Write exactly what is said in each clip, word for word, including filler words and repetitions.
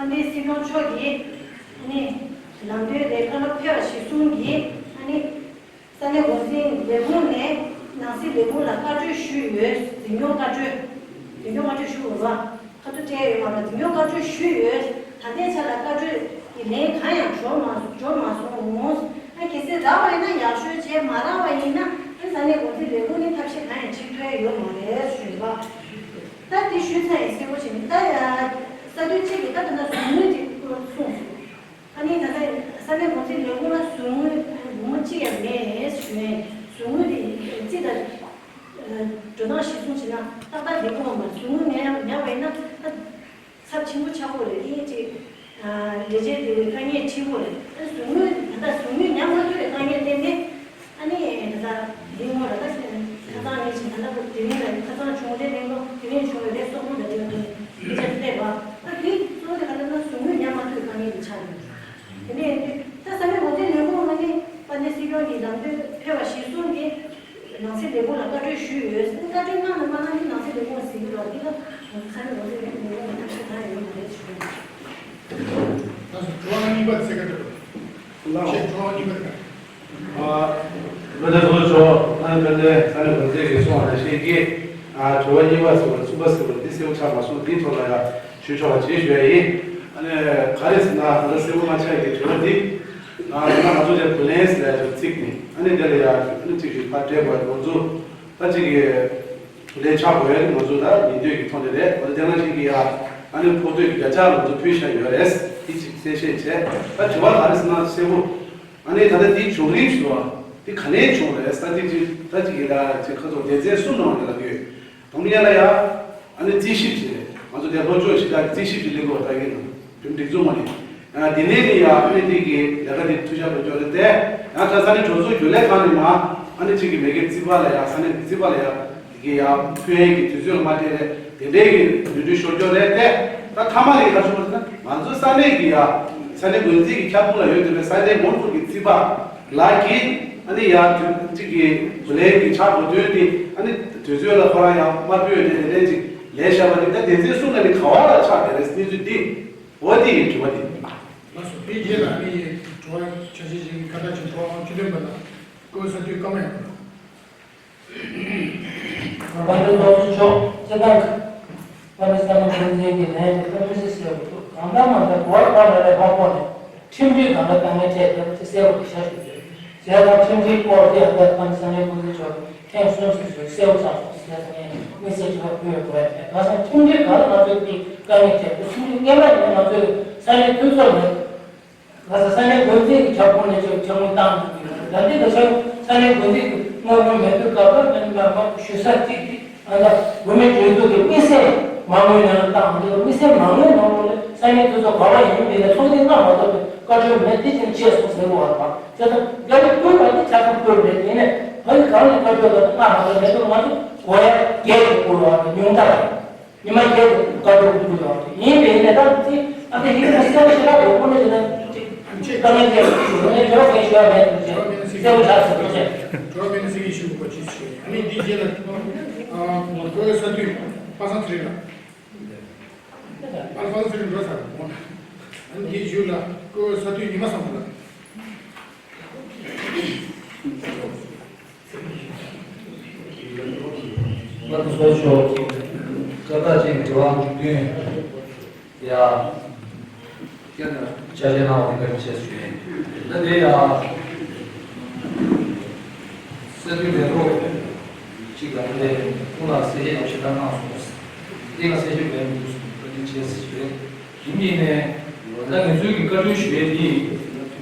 དཔལ་ལྡན་སྲིད་སྐྱོང་མཆོག་གིས་ཨ་ནི་ལམ་སྟོན་དེ་བཀའ་སློབ་ཕེབས་པ་གཞིར་བཟུང་གིས་ཨ་ནི་ས་གནས་འགོ་འཛིན་ལས་ཁུངས་ནས་ནང་སྲིད་ལས་ཁུངས་ལ་བཀའ་འཁྲོལ་ཞུས་ཡོད། འཛིན་སྐྱོང་བཀའ་འཁྲོལ། འཛིན་སྐྱོང་བཀའ་འཁྲོལ་ཞུ་དགོས་པ། ཁ་ཐུག་སྤྲད་ཡོད་མ་རེད། འཛིན་སྐྱོང་བཀའ་འཁྲོལ་ཞུས་ཡོད། ད་ལྟའི་ཆ་ལ་བཀའ་འཁྲོལ་གྱི་ལན་གང་ཡང་འབྱོར་མ་འབྱོར་མ་སོང་། ཨ་གལ་སྲིད་རག་པ་ཡིན་ན་ཡག་ཤོས་བྱས། མ་རག་པ་ཡིན་ན་ཨ་ས་གནས་འགོ་འཛིན་ལས་ཁུངས་ནས་ཐབས་ཤེས་གང་ཡང་བྱེད་ཐུབ་ཡ་ཡོད་མ་རེད་ཞུས་པ། ད་དེ་ཞུས་ཚར་ཡིན་གསལ་པོ་བྱས་ནས། ད་ཡ་ས་དོན་གཅིག་གི་ད་ད་ལྟ་ཟུར་ངོས་དེ་གཙོ་བོ་གསུངས་སོང་། ཨ་ནི་ད་ལྟ་ས་གནས་འགོ་འཛིན་ལས་ཁུངས་ལ་ཟུར་ངོས་སྒོར་མོ་གཅིག་ཡང་མེད་ཞུས་ནས། ཟུར་ངོས་དེ་རྩིས་དང་འགྲོ་སྟངས་གཞིར་བཟུང་བྱས་ན་ཏག་ཏག་འགྲིག་གི་མ་རེད། ཟུར་ངོས་ཉར་ཉར་བ་ཡིན་ན་ད་ཚབས་ཆེན་པོ་ཆགས་ཀྱི་རེད། དེ་ཅིག་ལས་བྱེད་དེ་དཀའ་ངལ་འཕྲད་ཀྱི་རེད། ཨ་ཟུར་ངོས་ད་ལྟ་ཟུར་ངོས་ཉར་མ་ཐུབ་པའི་དཀའ་ངལ་སླེབས་ནས། ཨ་ནི་ད་ལྟ་འདི་སྔོན་ལ་ད་ཁ་སང་ངས་ཅིག་ད་ལྟ་དེ་རིང་ལ་ཁ་སང་བྱུང་བའི་གླེང་སློང་དེ་རིང་བྱུང་བའི་ལས་སོགས་པོ་འདི་འདྲ་ཡོད་དེ་འདི་ཆ་སླེབས་པ། ཨ་དེ་གཙོ་བོ་དེ་ག་རེ་ལབ་ན་ཟུར་ངོས་ཉར་མ་ཐུབ་པའི་དཀའ་ངལ་དེ་ཆགས་ཡོད། དེ་ནས་ད་ས་གནས་འགོ་འཛིན་ལས་ཁུངས་ལ་ནི་དཔལ་ལྡན་སྲིད་སྐྱོང་གིས་ལམ་སྟོན་ཕེབས་པ་གཞིར་བཟུང་གིས་ནང་སྲིད་ལས་ཁུངས་ལ་བཀའ་འཁྲོལ་ཞུས་ཡོད། བཀའ་འཁྲོལ་གནང་དང་མ་གནང་ནི་ནང་སྲིད་ལས་ཁུངས་ཟིན་གྱི་རེད། འདི་ལ་ས་གནས་འགོ་འཛིན་ལས་ཁུངས་ལ་ཐབས་ཤེས་གང་ཡང་ཡོད་མ་རེད་ཞུ་གི་ཡིན། ད་སོ་དྲི་བ་གཉིས་པ་དེ་ཚེ་ག་འདྲ་བ། ལགས། ཞེས་དྲི་བ་གཉིས་པ་དེ་ག། ཨ། བོད་དོན་ཚོགས་གཙོ་མཆོག་ཨ་ནི་དཔལ་ལྡན་ས་གནས་འགོ་འཛིན་གྱིས་གསུངས་པ་ནང་བཞིན་གྱི། ཨ། དྲི་བ་གཉིས་པ་ཟེར་བ་གསུམ་པ་ཟེར་བ་འདི་གསལ་པོ་ཆགས་མ་སོང་། འདིའི་ཐོག་ལ་ཡང་ཞུ་ཆོག་པ་བྱེད་ཞུ་ཡ་ཡིན། ཨ་ནི་ག་རེ་ཟེར་ན། ད་ལྟ་གསལ་པོ་མ་ཆགས་ཀྱི་དྲི་བ་འདི། ཨ། ཡིན་ན་ང་ཚོ་དེ་བུ་ལོན་ཟེར་ཡ་ཅིག་ཚིག་ནི། ཨ་ནི་དེ་ལ་ཡང་ཨ་ནི་གཅིག་གིས་ཕར་སྤྲད་དགོས་ཡ། ང་ཚོ་ད་གཅིག་གིས་བུ་ལོན་ཆགས་དགོས་ཡ་ནི་ང་ཚོ་ད་ཉིན་ཐོའི་གི་ཐོག་ནས་རེད། འོ་དེ་ནང་བཞིན་གྱི་ཡ་ཨ་ནི་ཕོགས་ཐོའི་གི་བརྒྱ་ཆ་ང་ཚོ་ཕུལ་བཞག་ཡོད་རེད། དེ་གཅིག་གསལ་བཤད་བྱས། ད་དྲི་བ་ག་རེ་ཟེར་ན་གསལ་པོ། ཨ་ནི་ད་ལྟ་འདིའི་བྱུང་རིམ་ཟེར་བ་འདི་ག་ནས་བྱུང་རེད་ཟེར་ན། ད་ཅིག་ད་ཅིག་གི་ལ་ཅིག་ཁ་ཐོག་སྡེ་ཚན་གསུམ་ནང་ལ་ཡོད། དང་པོ་ཉིད་ལ་ཡ་ཨ་ནི་རྩིས་ཞིབ་ཅིག་རེད། ང་ཚོ་དེ་ལྷོ་ཕྱོགས་གཞིས་ཆགས་ཀྱི་རྩིས་ཞིབ་ཅིག་སླེབས་ཡོད། ད་གིན་ནང་རིམ་སྒྲིག་འཛུགས་ངོས་ནས། ཨ། དེ་ནས་ནི་ཡ་ཨ་ནི་དེ་གི་ལས་ཀ་དེ་མཐུན་ཆ་འགྲོ་ཆོག་རེད་དེ། ཡང་ད་ས་གནས་གྲོས་ཚོགས་རྒྱུན་ལས་ཁང་ནས་མ་ཨ་ནི་ཅིག་གི་མེ་ཀའི་རྩིས་པ་ལ་ཡ། ས་གནས་རྩིས་པ་ལ་ཡ། དེ་གི་ཡང་ཕུལ་ཡས་ཀྱི་དུས་ཚོད་ལ་མ་སྤྲད་རེད། དེ་འདྲའི་གི་ནོར་འཁྲུལ་ཤོར་ཀྱོག་རེད་དེ། ད་མཐའ་མ་ལ་ཡི་ག་བྱུང་བ་ཟེར་ན། ང་ཚོ་ས་གནས་ཀྱི་ཡ་ས་གནས་འགོ་འཛིན་གྱི་ཁྱབ་ཁོངས་ལ་ཡོད་བསྡད་པའི་ས་གནས་མང་པོ་གི་རྩིས་པ་ལགས་ཀྱིས་ཨ་ནི་ཡ་དུས་གཅིག་གི་བུ་ལོན་གྱི་ཆག་འགྲོ་དོན་དེ་ཨ་ནི་དུས་ཚོད་ལ་ཁོ་རང་ཡང་མ་ཕུལ་བའི་དེ་འདྲའི་ཅིག་ལས་བྱ་བ་དེ། ད་སྡེ་ཚན་གསུམ་ལ་ནི་ག་བ་ལ་ཆགས་བསྡད་རེད། གནས་ཚུལ་འདི་འོ་དེ་ཡི་དྲི་བ་དེ། ལགས་སོ། དེའི་རྗེས་ལ་ཨ་ནི་དྲི་བ་ཆ་ཤས་ཤིག་གི་བཀའ་དྲིན་ཆེ་ཐོག་ཨང་བཅུ་བདུན་པ་ལ་བཀོད་ས་དུས་སྐར་མ་ཡང་། བཀའ་དྲིན་ཚོགས་གཙོ་མཆོག་སྤྱི་བཏང་གི་བཀའ་དྲིན་བསམ་བློ་ཁོང་ཚན་གྱི་ལན་དེ་བཀའ་དྲིན་ཆེ་ཟེར་བ་འདུག་གང་ལྟར་མ་ལྟར་གོ་བ་ག་ལ་ལས་ཧ་གོ་ནས་ཁྲིམས་སྒྲིག་གང་ལ་དཀའ་ངལ་འཕྲད་དེ་ཚེ་གསལ་བོ་གི་ཤ་ཞུ་དགོས། བྱས་ཙང་ཁྲིམས་སྒྲིག་སྐོར་དེ་ཡང་བཀའ་དྲིན་བསམ་བློ་ཁོང་ཚན་མཆོག་ཐེངས་གསུམ་ཞིག་ཞུ་གསལ་བོ་ཆགས་སོང་ཟེར་ཙང་ངས་དམིགས་བསལ་དྲི་བ་བཀོད་ཡོད་དགོས་ཡ་མེད། གང་ཟེར་ཁྲིམས་སྒྲིག་གང་ལ་ང་ཚོས་དེ་དཀའ་ངལ་འཕྲད་དེ། ཁྲིམས་སྒྲིག་སྔོན་མ་ཡིན་ན་ང་ཚོས་ས་གནས་འཐུས་ཚོགས་ནས། ང་ཚོ་ས་གནས་འགོ་འཛིན་གྱི་ཁྱབ་ཁོངས་ནས་ཅིག་ཕྱག་དངུལ་བཏང་དགོས་ཀྱི་ཡོད་རེད། ད་ལྟའི་ད་ཆ་ས་གནས་འགོ་འཛིན་གྱི་དངུལ་སྒོར་མེད་དུས་སྐབས་ལ་མི་མང་པོ་ཞུ་ས་གཅིག་དེ་ཨ་ད་བུད་མེད་གྲོས་ཚོགས་ཀྱི་དམིགས་བསལ་མ་དངུལ་ནང་ལ་བཏང་། དེ་དམིགས་བསལ་མ་དངུལ་ནང་ལོགས་ལ་ས་གནས་འཐུས་ཚོགས་ག་པར་ཡིན་མིན་ལ་ཚོགས་སྡེ་ལྔ་མ་གཏོགས་པའི་བཀའ་འཁྲོལ་མེད། དེ་ཅིག་བྱས་སོང་ཟེར་བ་རེད་པ། བྱས་ཙང་དེ་ལས་བསྐུལ་བ་དེ་ཆ་ཚང་བསྐུལ་རེད། དེ་ནས་ད་ནི་གང་ནས་བཀའ་འཁྲོལ་དང་ལྔ་མ་གཏོགས་མེད་དུས་ང་ཚོ་གོ་ཡ་བརྒྱད་དུ་བསྐུལ་བ་རེད། ཉུང་མཐའ་རེད། ཉི་མ་བརྒྱད་དུ་བཀའ་འཁྲོལ་ཕུལ་ཡོང་དུས་ཡིན་པས་ཡིན་ནས་ད་ཅི་ཨ་ད་ཡིག་ཚང་གསལ་པོ་ཞེ་དྲག་འདུག་དངོས་གནས་བྱས་ན་ཅིག་དཀའ་ངལ་འཕྲད་འདུག་དངོས་གནས་དྲི་བ་གང་ཞུ་ཡ་མེད་འདུག་ཅེས་གསལ་པོ་ཆགས་སོང་འདུག་ཅེས། དྲི་བ་མེད་ན་ཚིག་གིས་ཞུ་དགོས་པ་ཅིག་བྱས། ཨ་ནི་འདི་རྗེས་ལ་ཨ་བཀོད་ས་དུས་པ་སངས་ཚེ་རིང་ལགས། ཨ་པ་སངས་ཚེ་རིང་འགྲོ་ཚར་འོང་། ཨ་ནི་འདི་བཞུགས་ལ་བཀོད་ས་དུས་ཉི་མ་བཟང་པོ་ལགས། ང་ཚོ་ཚོགས་གཙོ་མཆོག་གིས་སྐབས་དག་ཅིག་དྲི་བ་བདུན་ཡ་བསྐྱར་ནས་བསྐྱར་བཤད་གནང་བ་བཀའ་དྲིན་ཆེ་ཞུ་ཡིན། ད་དེ་ཡ་གསར་འགྱུར་ལས་རོགས་གཅིག་ལ་དེ་ཁོང་ལ་གསལ་བཤད་ཞིབ་ཕྲ་གནང་སོང་། དེ་ང་གསལ་བཤད་བས་མི་འདུག་སོང་བཀའ་དྲིན་ཆེ་ཞུ་ཡིན། ཡིན་ནའི་ད་ང་ཚོའི་གི་བཀའ་འཁྲོལ་ཞུ་ཡས་འདི་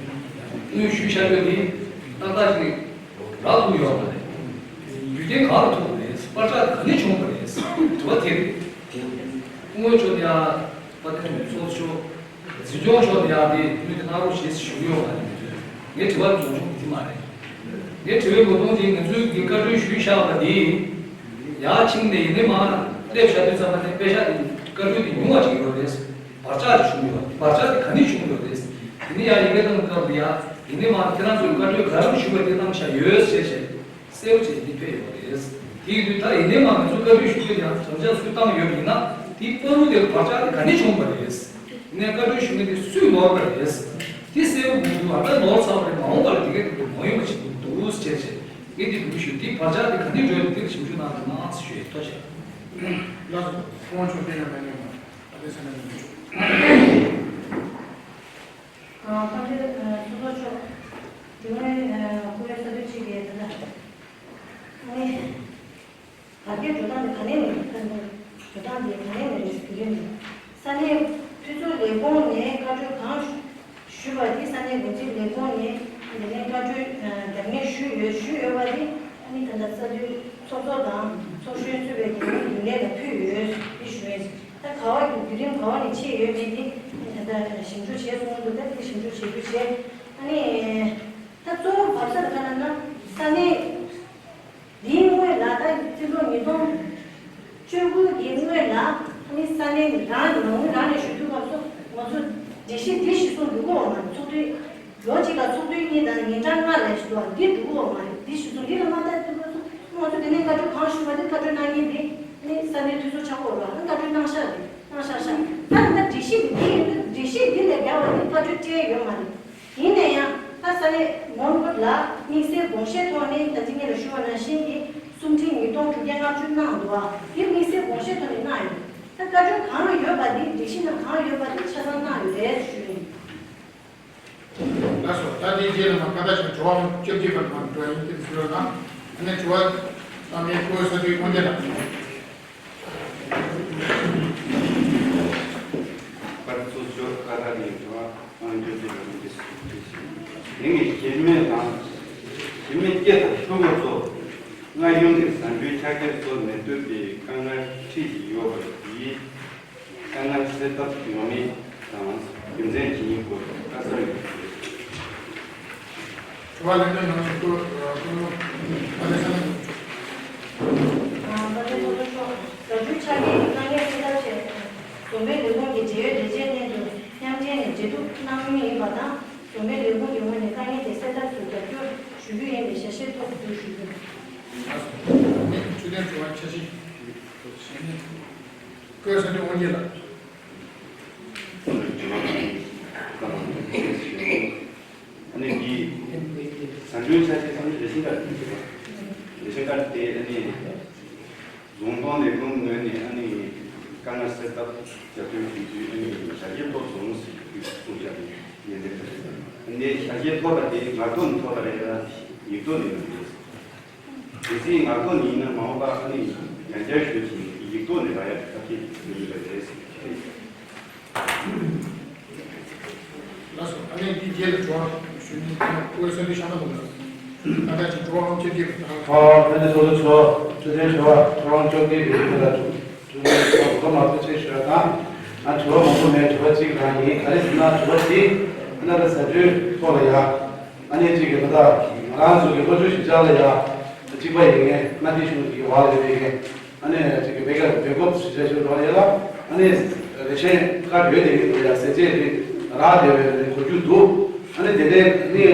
དངུལ་ཞུས་བཞག་རྒྱུ་འདི་ཏག་ཏག་ཅིག་རག་ཐུབ་ཡོད་མ་རེད། རྒྱུ་རྐྱེན་གང་ལ་ཐུག་པ་རེད། པར་ཆག་ག་ནས་བྱུང་བ་རེད། དྲི་བ་དེ་རེད། སྐུ་ངོ་མཆོག་ནས་ཡང་པ་ཏན་ཚོགས་གཙོ་མཆོག་འཛིན་སྐྱོང་མཆོག་ནས་ཡང་དེ་དངུལ་དེ་གནང་རོགས་ཞེས་ཞུ་གི་ཡོད་མ་རེད། ངའི་དྲི་བ་རྫོང་ཆུང་དེ་མ་རེད། ངའི་དྲི་བའི་མགོ་རྟིང་དེ་ང་ཚོའི་གི་བཀའ་འཁྲོལ་ཞུས་བཞག་པ་འདི་ཡར་ཕྱིན་ནས་ཡིན་ནའི་མར་སླེབས་བཞག་དུས་ཙམ་པ་ནས་པེ་ཤག་དེ་བཀའ་འཁྲོལ་དེ་ཉུང་བ་ཅིག་ཡོད་རེད། བར་ཆད་དེ་བྱུང་ཡོད། བར་ཆད་དེ་ག་ནས་བྱུང་ཡོད་རེད། དེ་ནས་ཡང་ཡི་གེ་བཏང་སྐབས་ལ་ཡ་ཡིན་ནའི་མ་ཁྱེད་རང་ཚོས་བཀའ་འཁྲོལ་ག་རེ་ཞུས་པ་དེ་གནང་བཞག་ཡོད་ཟེར་བྱས་གསལ་པོ་བྱས་འདི་ཕེབས་ཡོད་རེད། དེ་ཡིན་དུས་ད་ཡིན་ནའི་མ་ང་ཚོས་བཀའ་འཁྲོལ་ཞུ་དུས་ཡང་དམ་བཅའ་སུས་བཏང་ཡོད་པ་ཡིན་ན་དེ་བར་དུ་དེ་བར་ཆད་དེ་ག་ནས་བྱུང་བ་རེད། ངས་བཀའ་འཁྲོལ་ཞུ་མཁན་དེ་སུས་ནོར་བ་རེད། དེ་གསལ་པོ་མི་འདུག་ཨ་ད་ནོར་ཚར་བ་རེད། མ་འོངས་པ་ལ་དེ་ག་དེ་འདུག་མ་ཡོང་བ་ཞིག་འདུག་འདུག་ཟེར་བྱས་བྱས་ངས་དེ་འདུག་ཞུ་དེ་བར་ཆགས་དེ་ག་ནས་འགྲོ་ཡོད་དེ་ཞིབ་འཇུག་གནང་དང་གནང་ཟེར་ཞུ་ཡས་ཐུགས་རྗེ་ཆེ། ལགས་སོ། ཁོང་ཆོས་དེ་ཡང་མེད་ངེས་མ་ཨ་དེ་ས་ནས་མི་འདུག་ཨ་ཕ་དེ་སོ་སོ་ཆོག་དེ་ངས་ཁོའི་ས་དུས་གཅིག་གི་དེ་ལ་ཨ་ནི། བར་བརྒལ་འགྲོ་སྟངས་དེ་ག་ནས་ནས་ཁ་ནས་འགྲོ་སྟངས་དེ་ག་ནས་ནས་རེད་ཟེར་གྱི་རེད། ས་གནས་འཐུས་ཚོགས་ལས་ཁུངས་ནས་བཀའ་འཁྲོལ་གང་ཞུས་པ་དེ་ས་གནས་འགོ་ཁྲིད་ལས་ཁུངས་ནས་དེ་ནས་བཀའ་འཁྲོལ་རྒྱབ་གནས་ཞུས་ཡོད་ཞུས་ཡོད་པ་དེ་ཨ་ནི་ད་ལྟ་ས་འཐུས་ཚོགས་གཙོ་དང་ཚོགས་གཞོན་གཙོས་པའི་འགན་འཛིན་རྒྱུན་ལས་ལ་ཕུལ་ཡོད་དེ་ཞུ་ཡིན། ད་ག་བ་བརྒྱུད་རིམ་ག་བ་ནས་ཕྱེ་ཡོད་མེད་དེ་ད་ལྟ་ཞིབ་འཇུག་བྱས་སོང་འདུག་ད་དེ་ཞིབ་འཇུག་བྱེད་རྒྱུ་བྱས་ཨ་ནི་ད་གཙོ་བོ་བབས་ས་ད་ག་ན་ན་ས་གནས། འདིའི་སྔོན་ལ་ད་སྤྱི་ལོ་ཉིས་སྟོང་བཅུ་དགུ་གི་སྔོན་ལ་ཨ་ནི་ས་གནས་རང་ནང་རང་ནས་ཞུ་རྒྱུ་སྐབས་སུ་ང་ཚོ་སྒྲིག་གཞི་འདི་གཞི་བཟུང་འགྲོ་གི་ཡོད་མ་རེད། ཚོགས་དུས་ལོ་གཅིག་ལ་ཚོགས་དུས་གཉིས་དང་ཉིན་གྲངས་ལྔ་ལས་ཞུ་བ་འདི་འགྲོ་གི་ཡོད་མ་རེད། འདི་གཞི་བཟུང་འདི་ལ་མ་ལྟ་དུས་སྐབས་སུ་ང་ཚོ་དེ་ནས་བཀའ་འཁྲོལ་གང་ཞུ་བ་དེ་བཀའ་འཁྲོལ་གནང་མཁན་དེ་ནི་ས་གནས་འཐུས་ཚོགས་ཆགས་ཡོད་རེད། ཨ་ནི་བཀའ་འཁྲོལ་གནང་ཤག་རེད། གནང་ཤག་ཤག་ད་ད་སྒྲིག་གཞི་འདི་འདི་ཡིན་ན་སྒྲིག་གཞི་འདི་ལས་བརྒལ་བ་ནི་བཀའ་འཁྲོལ་སྤྲད་ཡོད་མ་རེད། ཡིན་ན་ཡང་ད་ས་གནས་མོན་གྷོ་ལ་དམིགས་བསལ་དགོངས་བཞེས་ཐོག་ནས་ད་ཅི་ངས་ལ་ཞུ་བ་ནང་བཞིན་གྱི་གསུམ་ཁྲི་ཉིས་སྟོང་དྲུག་བརྒྱ་ལྔ་བཅུ་གནང་འདུག་ཨ་དེ་དམིགས་བསལ་དགོངས་བཞེས་ཐོག་ནས་གནང་ཡོད། ད་བཀའ་འཁྲོལ་གང་ལ་ཡོད་པ་དེ་སྒྲིག་གཞི་ནང་གང་ཡོད་པ་དེ་ཆ་ཚང་གནང་ཡོད་རེད་ཞུ་ཡིན། ལགས་སོ། ད་དེའི་རྗེས་ལ་མ་ཁ་བརྡ་བྱས་དྲི་བ་བཅོ་བརྒྱད་པར་མ་འགྲོ་ཡིན་དེ་ཟེར་བ་ན་ཨ་ནི་དྲི་བ་བཏང་མཁན་སྐུ་ངོ་ས་འཐུས་དབང་རྒྱལ་ལགས། པར་ཚོགས་ཆོས་ཁ་བརྡ་ནས་དྲི་བ། ཨང་ཅོ་ཅོ་ལ་མི་དེ་སུ་དེ་ཞིག་དེ་ངས་ཞེ་མེད་དང་ཞེ་མེད་སྐྱེ་དང་ཕྲུ་གུ་ཚོ་སྔ་གཞུང་གི་ཟ་འབྲུའི་ཆ་རྐྱེན་བཟོ་མི་ཐུབ་པའི་དཀའ་ངལ་འཕྲད་བཞིན་ཡོད་པ་དེའི་དཀའ་ངལ་སེལ་ཐབས་ཡོང་མིན་དང་རྒྱུ་མཚན་ཇི་ཡིན་སྐོར་བཀའ་སྩལ་ཡོད་པ་རེད། དྲི་བ་ལན་འདེབས་གནང་མཁན་སྐུ་སྐུ་ངོ་ཨ་ལེ་སན་ཨ་ད་ལྟའི་སློབ་གྲྭ་ཤོག་ཟ་འབྲུའི་ཆ་རྐྱེན་གྱི་དཀའ་ངལ་སེལ་ཐབས་ཆེད་འཛོམས་པའི་ལས་ཁུངས་ཀྱི་འབྲེལ་ཡོད་ལས་བྱེད་གནད་དུ་མཉམ་འབྲེལ་ནས་འབྲེལ་གཏུག་གནང་མུས་ཡིན་པ་དང་། འཛོམས་པའི་ལས་ཁུངས་ཀྱི་ངོས་ནས་དཀའ་ངལ་དེ་སེལ་ཐབས་སུ་རྒྱབ་སྐྱོར་ཞུ་རྒྱུ་ཡིན་པའི་ཞལ་བཞེས་ཐོག་ཏུ་ཞུ་རྒྱུ། ཆོས་ལྡན་དྲི་བ་འཆར་གཞི་ཞིག་ནི་སྐུ་ངོ་ས་འཐུས་དབང་རྒྱལ་ལགས། ཨ་ནི་འདི་ཟ་འབྲུའི་ཆ་རྐྱེན་ཚང་མ་རེ་ཞིག་འགའ་རེ་ཞིག་རེ་ཞིག་འགའ་རེ་དེ་ཨ་ནི་རྫོང་ཁོངས་ལས་ཁུངས་ངོས་ནས་ཨ་ནི་དཀའ་ངལ་སེལ་ཐབས་རྒྱབ་སྐྱོར་ཞུ་རྒྱུའི་ཨ་ནི་ཞལ་བཞེས་ཐོབ་སོང་ཟེར་གསུངས་བཞག་པའི་ཡོན་ཏན་རེད། ཨ་ནི་ཞལ་བཞེས་ཐོབ་པ་དེ་ངག་ཐོག་ནས་ཐོབ་པ་རེད་ལ་ཡིག་ཐོག་ནས་ཡོང་གི་རེད། གལ་སྲིད་ངག་ཐོག་ནས་ཡིན་ན་མ་འོངས་པ་ཨ་ནི་ཡང་བསྐྱར་ཞུ་བཞིན་ཡིག་ཐོག་ནས་རག་ཡག་གི་ཐབས་ཤེས་ཡོད་པ་རེད། ལགས་སོ། ཨ་ནི་འདི་རྗེས་ལ་དྲི་བ་ཞུ་མཁན་དེ་ནི་སྐུ་ངོ་ས་འཐུས་ཤར་ནག་མོ་ལགས། ད་ལྟ་ཅིག་དྲི་བ་ཨང་བཅོ་བརྒྱད་པ་དང་། ཨོ་ཕན་ཚུན་སོ་སོ་ཚོ་ཆོས་ལྡན་དྲི་བ་དྲི་བ་ཨང་བཅོ་བརྒྱད་པའི་རིང་ལ་དྲི་བ་མང་པོ་མེད་དྲི་བ་གཅིག་རང་ཡིན། ག་རེ་ཟེར་ན་དྲི་བ་དེ་ཨ་ནི་ད་ལྟ་ཟ་འབྲུའི་ཐོག་ལ་ཡ། ཨ་ནི་གཅིག་གི་ད་ལྟ་ང་རང་ཚོ་གི་ལྷོ་ཕྱོགས་གཞིས་ཆགས་ལ་ཡ། གཅིག་པ་ཡིན་ངེས་མངའ་སྡེ་གཞུང་གི་བར་ལ་ཡོད་པའི་ངེས། ཨ་ནི་གཅིག་གི་བེ་ག་བེ་ཀོབ་གཞིས་ཆགས་ཞུ་རོགས་ཡ་ལ། ཨ་ནི་རེ་ཤན་ཁ་ཡོད་དེ་ངེས་འདུག་ཡ་ཟེར་བྱས་རེད་རག་བསྡད་པའི་གོ་རྒྱུ་འདུག་ཨ་ནི་དེ་འདྲའི་ནི་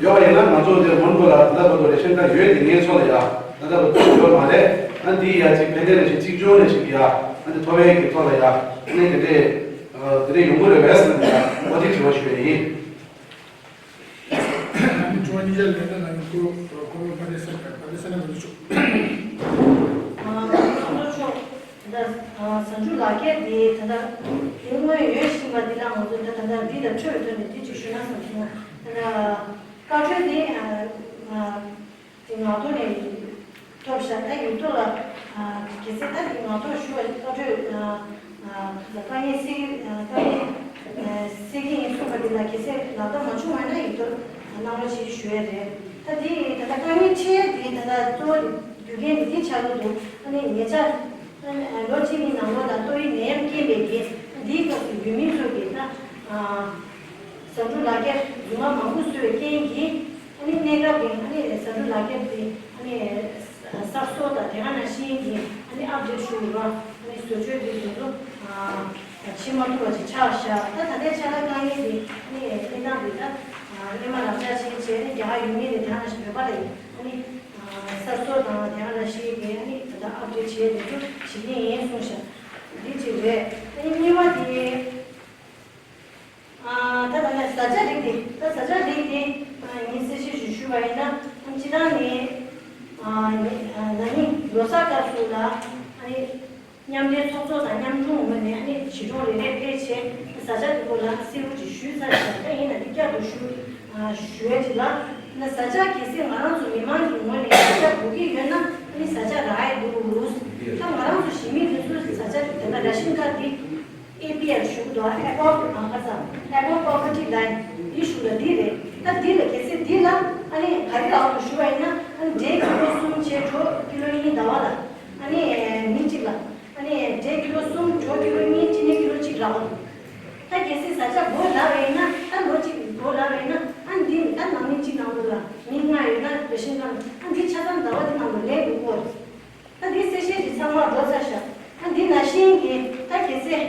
ཡོད་པ་ཡིན་ན་ང་ཚོ་འདིར་མོན་གྷོ་ལ་ད་ལྟ་བར་དུ་རེ་ཤན་ཁ་ཡོད་དེ་ངེས་ཚོ་ལ་ཡ་ད་ལྟ་བར་དུ་ཡོད་མ་རེད། ཨ་ནི་འདི་ཡ་གཅིག་ཕན་བདེ་རེ་ཤན་གཅིག་ལྗོངས་རེ་ཤན་གྱི་ཡ་ཨ་ནི་ཐོབ་པའི་གི་ཐོག་ལ་ཡ་ཨ་ནི་དེ་འདྲའི་དེ་འདྲའི་ཡོང་གི་རེད་པས་ཟེར་ནས་ཡ་འོ་དེ་དྲི་བ་ཞུ་བ་ཡིན། ཨ་ནི་དྲི་བ་གཉིས་ཆར་ལན་འདེབས་གནང་མཁན་སྐུ་ངོ་ཁོ་བོ་མ་དེ་སེ་མ་དེ་སེ་ན་མ་འདི་ཆོག་ཨ་ཚོགས་གཙོ་མཆོག་ད་ལྟ་ཟ་འབྲུ་ལག་ཁྱེར་འདི་ད་ལྟ་དེ་སྔོན་ཡོད་བཞིན་པ་འདི་ལ་ང་ཚོ་ད་ད་ལྟ་འདི་ལ་འཕྲོས་པའི་དོན་ནས་འདི་ཅིག་ཞུ་ན་བསམ་སོང་། ད་ལྟ་བཀའ་འཁྲོལ་འདི་ཨ་ཨ། དེ་ངག་ཐོག་ནས་ཐོབ་ཤག་ད་ཡིག་ཐོག་ལ་ཨ་གལ་སྲིད་ད་དེ་ངག་ཐོག་ཞུ་བ་བཀའ་འཁྲོལ་ཨ་ཨ་དཀའ་ངལ་སེལ་དཀའ་ངལ་ཨ་སེལ་གྱི་ཡིན་གསུངས་པ་དེ་ལ་གལ་སྲིད་ལག་བསྟར་མ་བྱུང་བ་ན་ཡིག་ཐོག་གནང་རོགས་བྱེད་ཞུ་ཡས་རེད། ད་དེ་ད་ལྟ་དཀའ་ངལ་འཕྲད་ཡས་དེ་ད་ལྟ་གཙོ་བོ་རྒྱུ་རྐྱེན་དེ་དེ་ཆགས་ཀྱི་འདུག་ཨ་ནི་ཉེ་ཆར་ལོ་གཅིག་གི་ནང་ལོགས་ལ་ཏོག་དབྱིབས་ནད་ཡམས་རྐྱེན་པས་ཀྱི་འདིའི་སྐབས་སུ་ཡུལ་མི་ཚོ་གིས་ད་ཨ། ཟ་འབྲུ་ལག་ཁྱེར་རྫུན་མ་མང་པོ་བཟོས་པའི་རྐྱེན་གྱིས་ཨ་ནི་གནས་སྐབས་ཀྱི་ཨ་ནི་ཟ་འབྲུ་ལག་ཁྱེར་དེ་ཨ་ནི་གསར་བཟོ་དང་དེ་ག་ནང་བཞིན་གྱི་ཨ་ནི་ཨབ་ཌེཊ་ཞུ་རོགས་ཨ་ནི་བཟོ་བཅོས་དེ་དེ་ཚོ་བྱེད་མ་ཐུབ་པ་ཅིག་ཆགས་བཞག་ད་ད་ལྟའི་ཆ་ལ་དཀའ་ངལ་དེ་ཨ་ནི་གནས་སྟངས་དེ་ད་སྔོན་མ་རང་འཇགས་ཕྱིན་བྱས་ཨ་ནི་རྒྱ་གར་ཡུལ་མི་དེ་དེ་ག་ནང་བཞིན་བོད་པ་ལ་ཡིན་ཨ་ནི་གསར་བཟོ་དང་དེ་ག་ནང་བཞིན་གྱི་ཨ་ནི་ད་ལྟ་ཨབ་ཌེཊ་བྱས་དེ་ཚོ་བྱེད་ཀྱི་ཡིན་གསུངས་བཞག་འདི་གཅིག་རེད། ཨ་ནི་གཉིས་པ་དེ། གཞུང་རེ་རེ་ཕེབས་བྱས་བཟའ་བཅའ་དེ་སྐོར་ལ་གསལ་པོ་ཅིག་ཞུས་ཚར་ཡོད། ད་ཡིན་ན་འདི་བསྐྱར་དུ་ཞུ་ཨ་ཞུ་ཡ་ཅིག་ལ། ན་བཟའ་བཅའ་གལ་སྲིད་ང་རང་ཚོ་མི་མང་གི་ངོས་ནས་བཟའ་བཅའ་དགོས་ཀྱི་ཡོད་ན། ཨ་ནི་བཟའ་བཅའ་རག་ཡ་འདུག་ལུགས། ད་ང་རང་ཚོ་གཞིས་མི་འདི་ཚོ་བཟའ་བཅའ་དེ་ད་ལྟ་ར་ཤིན་ཁ་འདི་ཨེ་པི་ཨེལ་ཞུ་གི་འདུག་ཨ་ཨེ་ཀོ་ཨ་ཁ་ཚ་ཨེ་ཀོ་པོ་བར་ཊི་ལའིན་འདི་ཞུ་ལ་འདི་རེད། ད་འདི་ལ་གལ་སྲིད་འདི་ལ་ཨ་ནི་ག་རེ་རག་འདུག་ཞུ་བ་ཡིན་ན། ཨ་ནི་འབྲས་ཀི་ལོ་གསུམ་བྱས་གྲོ་ཀི་ལོ་གཉིས་ཟླ་བ་ལ་ཨ་ནི་མི་གཅིག་ལ། ཨ་ནི་འབྲས་ཀི་ལོ་གསུམ་གྲོ་ཀི་ལོ་གཉིས་ཅི་ནས་ཀི་ལོ་གཅིག་རག་འདུག་ད་གལ་སྲིད་བཟའ་བཅའ་སྒོ་ལ་བས་ན། ད་ལོ་གཅིག་སྒོ་ལ་བས་ན། ཨ་འདི་ནི་ད་ནང་མི་གཅིག་ནང་དུ་ལ་མི་ལྔ་ཡོད་ན་རེ་ཤན་ཀར་ཨ་འདི་ཆ་ཚང་ཟླ་བ་འདི་ནང་དུ་ལེན་དགོས་ཀྱི་ཡོད་རེད། ད་འདི་གསལ་བཤད་འདི་ཚང་མ་འགྲོ་ཚར་ཤག་ཨ་འདི་ནང་བཞིན་གྱི་ད་གལ་སྲིད་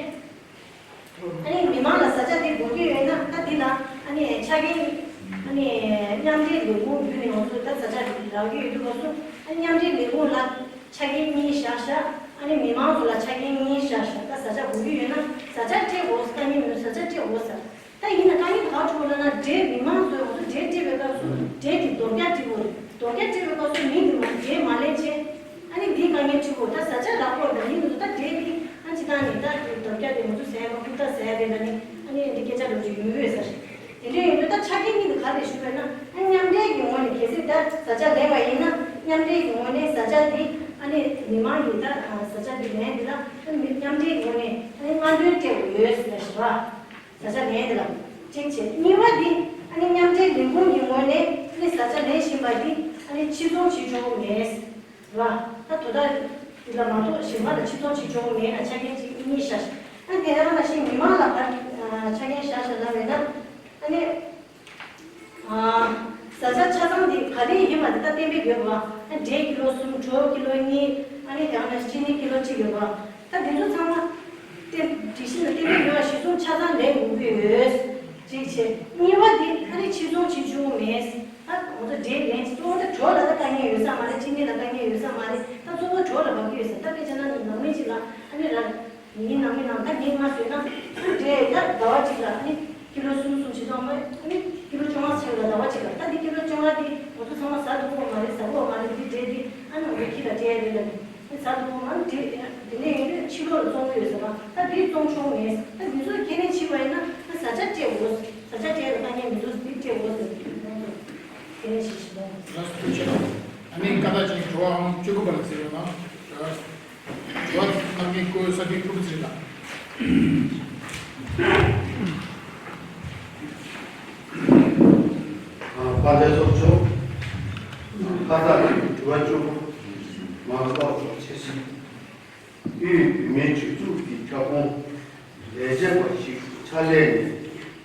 ཨ་ནི་མི་མང་ལ་བཟའ་བཅའ་འདི་དགོས་ཀྱི་ཡོད་ན། ད་འདི་ལ་ཨ་ནི་ཆ་རྐྱེན་ཨ་ནི་མཉམ་འབྲེལ་ལས་ཁུངས་བརྒྱུད་ནས་ང་ཚོ་ད་བཟའ་བཅའ་འདི་རག་གི་ཡོད་དུས་སྐབས་སུ། ཨ་མཉམ་འབྲེལ་ལས་ཁུངས་ལ་ཆ་རྐྱེན་གཉིས་བཞག་ཤག་ཨ་ནི་མི་མང་ཚོ་ལ་ཆ་རྐྱེན་གཉིས་བཞག་ཤག་ད་བཟའ་བཅའ་དགོས་ཀྱི་ཡོད་ན་བཟའ་བཅའ་སྤྲད་དགོས་ཟེར། ད་ངས་མི་བཟའ་བཅའ་སྤྲད་དགོས་ཟེར། ད་ཡིན་ན་དཀའ་ངལ་ག་བྱུང་ལབ་ན། འབྲས་མི་མང་ཚོས་ང་ཚོ་འབྲས་སྤྲད་པའི་སྐབས་སུ་འབྲས་དེ་རྡོག་རྒྱག་སྤྲད་དགོས་རེད། རྡོག་རྒྱག་སྤྲད་པའི་སྐབས་སུ་མི་དེ་མ་འབྲས་མ་ལེན་བྱས། ཨ་ནི་འདིའི་དཀའ་ངལ་འཕྲད་དགོས། ད་བཟའ་བཅའ་རག་དགོས་རེད། ད་ཡིན་ན་ད་འབྲས་དེ་ཨ་ཅི་ད་ནི་ད་རྡོག་རྒྱག་དེ་ང་ཚོ་ཟ་ཡ་ཁུར་ད་ཟ་ཡ་རེད་ལབ་ནི་ཨ་ནི་འདི་སྐད་ཆ་འདྲ་ཅིག་ཡོང་གི་ཡོད་ས་རེད། དེ་འདྲ་ཡིན་དུས་ད་ཆ་རྐྱེན་གཉིས་དེ་ག་རེ་ཞུས་པ་ཡིན་ན། ཨ་མཉམ་འབྲེལ་གྱི་ངོས་ནས་གལ་སྲིད་ད་བཟའ་བཅའ་ལེན་པ་ཡིན་ན། མཉམ་འབྲེལ་གྱི་ངོས་ནས་བཟའ་བཅའ་དེ་ཨ་ནི་མི་མང་གིས་ད་བཟའ་བཅའ་དེ་ལེན་དེ་ལ་ཨ་ནི་མཉམ་འབྲེལ་གྱི་ངོས་ནས་ཨ་ནི་སྔ་འདོན་སྤྲད་དགོས་ཡོད་ཟེར་ཞེས་པ། བཟའ་བཅའ་ལེན་དེ་ལ་གཅིག་བྱས། གཉིས་པ་འདི་ཨ་ནི་མཉམ་འབྲེལ་ལས་ཁུངས་ཀྱི་ངོས་ནས་ཨ་ནི་བཟའ་བཅའ་ལེན་བཞིན་པ་འདི་ཨ་ནི་ཕྱིར་ཚོང་བྱེད་ཆོག་གི་མེད་ལ། ད་དོ་བདག་འདི་ལ་མ་གཏོགས་གཞན་པ་ལ་ཕྱིར་ཚོང་བྱེད་ཆོག་གི་མེད་ལ་ཆ་རྐྱེན་གཅིག་གཉིས་བཞག་ཨ་ནི་དེ་ཡང་ནང་བཞིན་མི་མང་ལ་ཕར་ཆ་རྐྱེན་བཞག་བཞག་ལབ་པས་ན། ཨ་ནི་བཟའ་བཅའ་ཆ་ཚང་འདི་ག་རེ་ཡིན་པ་འདི་ད་གཏན་འབེབས་ཡོད་པ། ཨ་འབྲས་ཀི་ལོ་གསུམ། གྲོ་ཀི་ལོ་གཉིས། ཨ་ནི་དེ་ཡང་ན་ཅི་ནི་ཀི་ལོ་གཅིག་ཡོད་པ། ད་འདི་ཚོ་ཚང་མ་གཏན་སྒྲིག་གཞི་ལ་གཏན་འབེབས་ཡོད་པ་གཞི་བཟུང་ཆ་ཚང་ལེན་དགོས་ཀྱི་ཡོད། གཅིག་བྱས། གཉིས་པ་འདི་ཨ་ནི་ཕྱིར་ཚོང་བྱེད་ཆོག་མེད། ད་ང་ཚོ་འབྲས་ལེན་གཙོ་བོ་ད་གྲོ་ལ་ད་དཀའ་ངལ་ཡོད་ས་མ་རེད། ཅི་ནི་ལ་དཀའ་ངལ་ཡོད་ས་མ་རེད། ད་གཙོ་བོ་གྲོ་ལ་བབ་ཀྱི་ཡོད་ས། ད་དཔེ་ཆ་ན་ནང་མི་གཅིག་ལ་ཨ་ནི་ར། ཡིན་ནམ་མིན་ནམ་ད་ངས་མ་བཟོས་ན་ཨ་འདྲས་ད་ཟླ་བ་གཅིག་ལ་ཨ་ནི་ཀི་ལོ་གསུམ་གསུམ་བྱེད་ཙང་མ་ཨ་ནི་ཀི་ལོ་བཅོ་ལྔ་ཟེར་ལ་ཟླ་བ་གཅིག་ལ། ད་འདི་ཀི་ལོ་བཅོ་ལྔ་འདི་ང་ཚོ་ཚང་མ་ཟ་ཐུབ་ཀྱི་མ་རེད། ཟ་དགོས་མ་རེད། འདི་འདྲས་འདི་ཨ་ནི་ང་ཚོ་ཁྱི་ལ་སྤྲད་ཡ་རེད་ལ་ནི་ཨ་ནི་ཟ་ཐུབ་ཀྱི་མ་རེད། འདི་འདི་ནས་ཡིན་དུས་ཕྱི་ལོགས་ལ་བཙོང་གི་ཡོད་ཟེར་བ། ད་འདི་བཙོང་ཆོག་མེད། ད་འདི་ཚོ་ཁས་ལེན་བྱེད་པ་ཡིན་ན་ད་བཟའ་བཅའ་སྤྲད་དགོས། བཟའ་བཅའ་སྤྲད་ལ་དཀའ་ངལ་མི་འདུག་འདི་སྤྲད་དགོས་ཟེར་ཁས་ལེན་བྱེད་བཞིན་པ། ལགས་སོ། ཐུགས་རྗེ་ཆེ། ཨ་ནི་ཀ་ད་ཅིག་དྲི་བ་ཨང་བཅུ་དགུ་པ་ལ་ཟེར་ཡོད་ན། དྲི་བ་གནང་མཁན་སྐུ་ངོ་ས་འཐུས་ཕུར་བུ་ཚེ་རིང་ལགས། ཨ། དཔལ་ལྡན་ཚོགས་གཙོ། ཁ་ས་ཀྱི་དྲི་བ་བཅུ་དགུ། མང་ཚོགས་ཚོ་ཆེ་ཞིང་དབུས་བོད་མིའི་སྒྲིག་འཛུགས་ཀྱི་ཁྱབ་ཁོངས་ལས་བྱེད་པ་ཞིག་ཕྱག་ལས་ནས་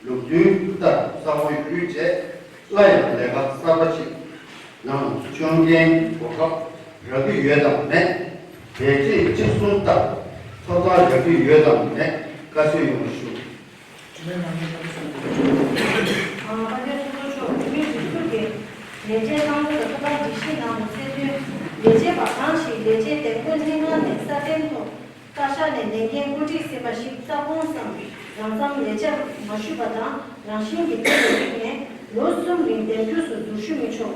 ལུགས་མཐུན་ལྟར་ས་ཁོངས་བརྒྱུད་བྱས། སླར་ཡང་ལས་ཀ་གསར་པ་ཞིག་ནང་ཞུགས་མཁན་གོ་སྐབས་རག་གི་ཡོད་དམ་མེད། ལས་བྱེད་གཅིག་གསུམ་ལྟར་ཐོབ་ཐང་རག་གི་ཡོད་དམ་མེད་བཀའ་འཁྲོལ་ཡོང་བ་ཞུ། དྲི་བའི་ནང་ནས་བཀའ་འཁྲོལ་གསུམ། ཨ། དཔལ་ལྡན་ཚོགས་གཙོ་མཆོག་བོད་མིའི་སྒྲིག་འཛུགས་ཀྱི་ལས་བྱེད་གནང་སྒོ་དང་ཐོབ་ཐང་སྒྲིག་གཞིའི་ནང་དུ་གསལ་དོན། ལས་བྱེད་པ་གང་ཞིག་ལས་བྱེད་འདེམས་བསྐོ་ལྷན་ཁང་ནས་གསར་འདེམས་ཐོག་བཀའ་ཤག་ནས་ལས་འགན་བཀོད་སྒྲིག་ཟིན་པ་ཞིག་རྩ་དགོངས་སམ་རང་འཚམ་ལས་བྱ་མ་ཞུས་པ་དང་རང་བཞིན་གྱི་ཐོག་ནས་རིགས་ནས་ལོ་གསུམ་རིང་འདེམས་རྒྱུགས་སུ་འཛུལ་ཞུགས་མི་ཆོག་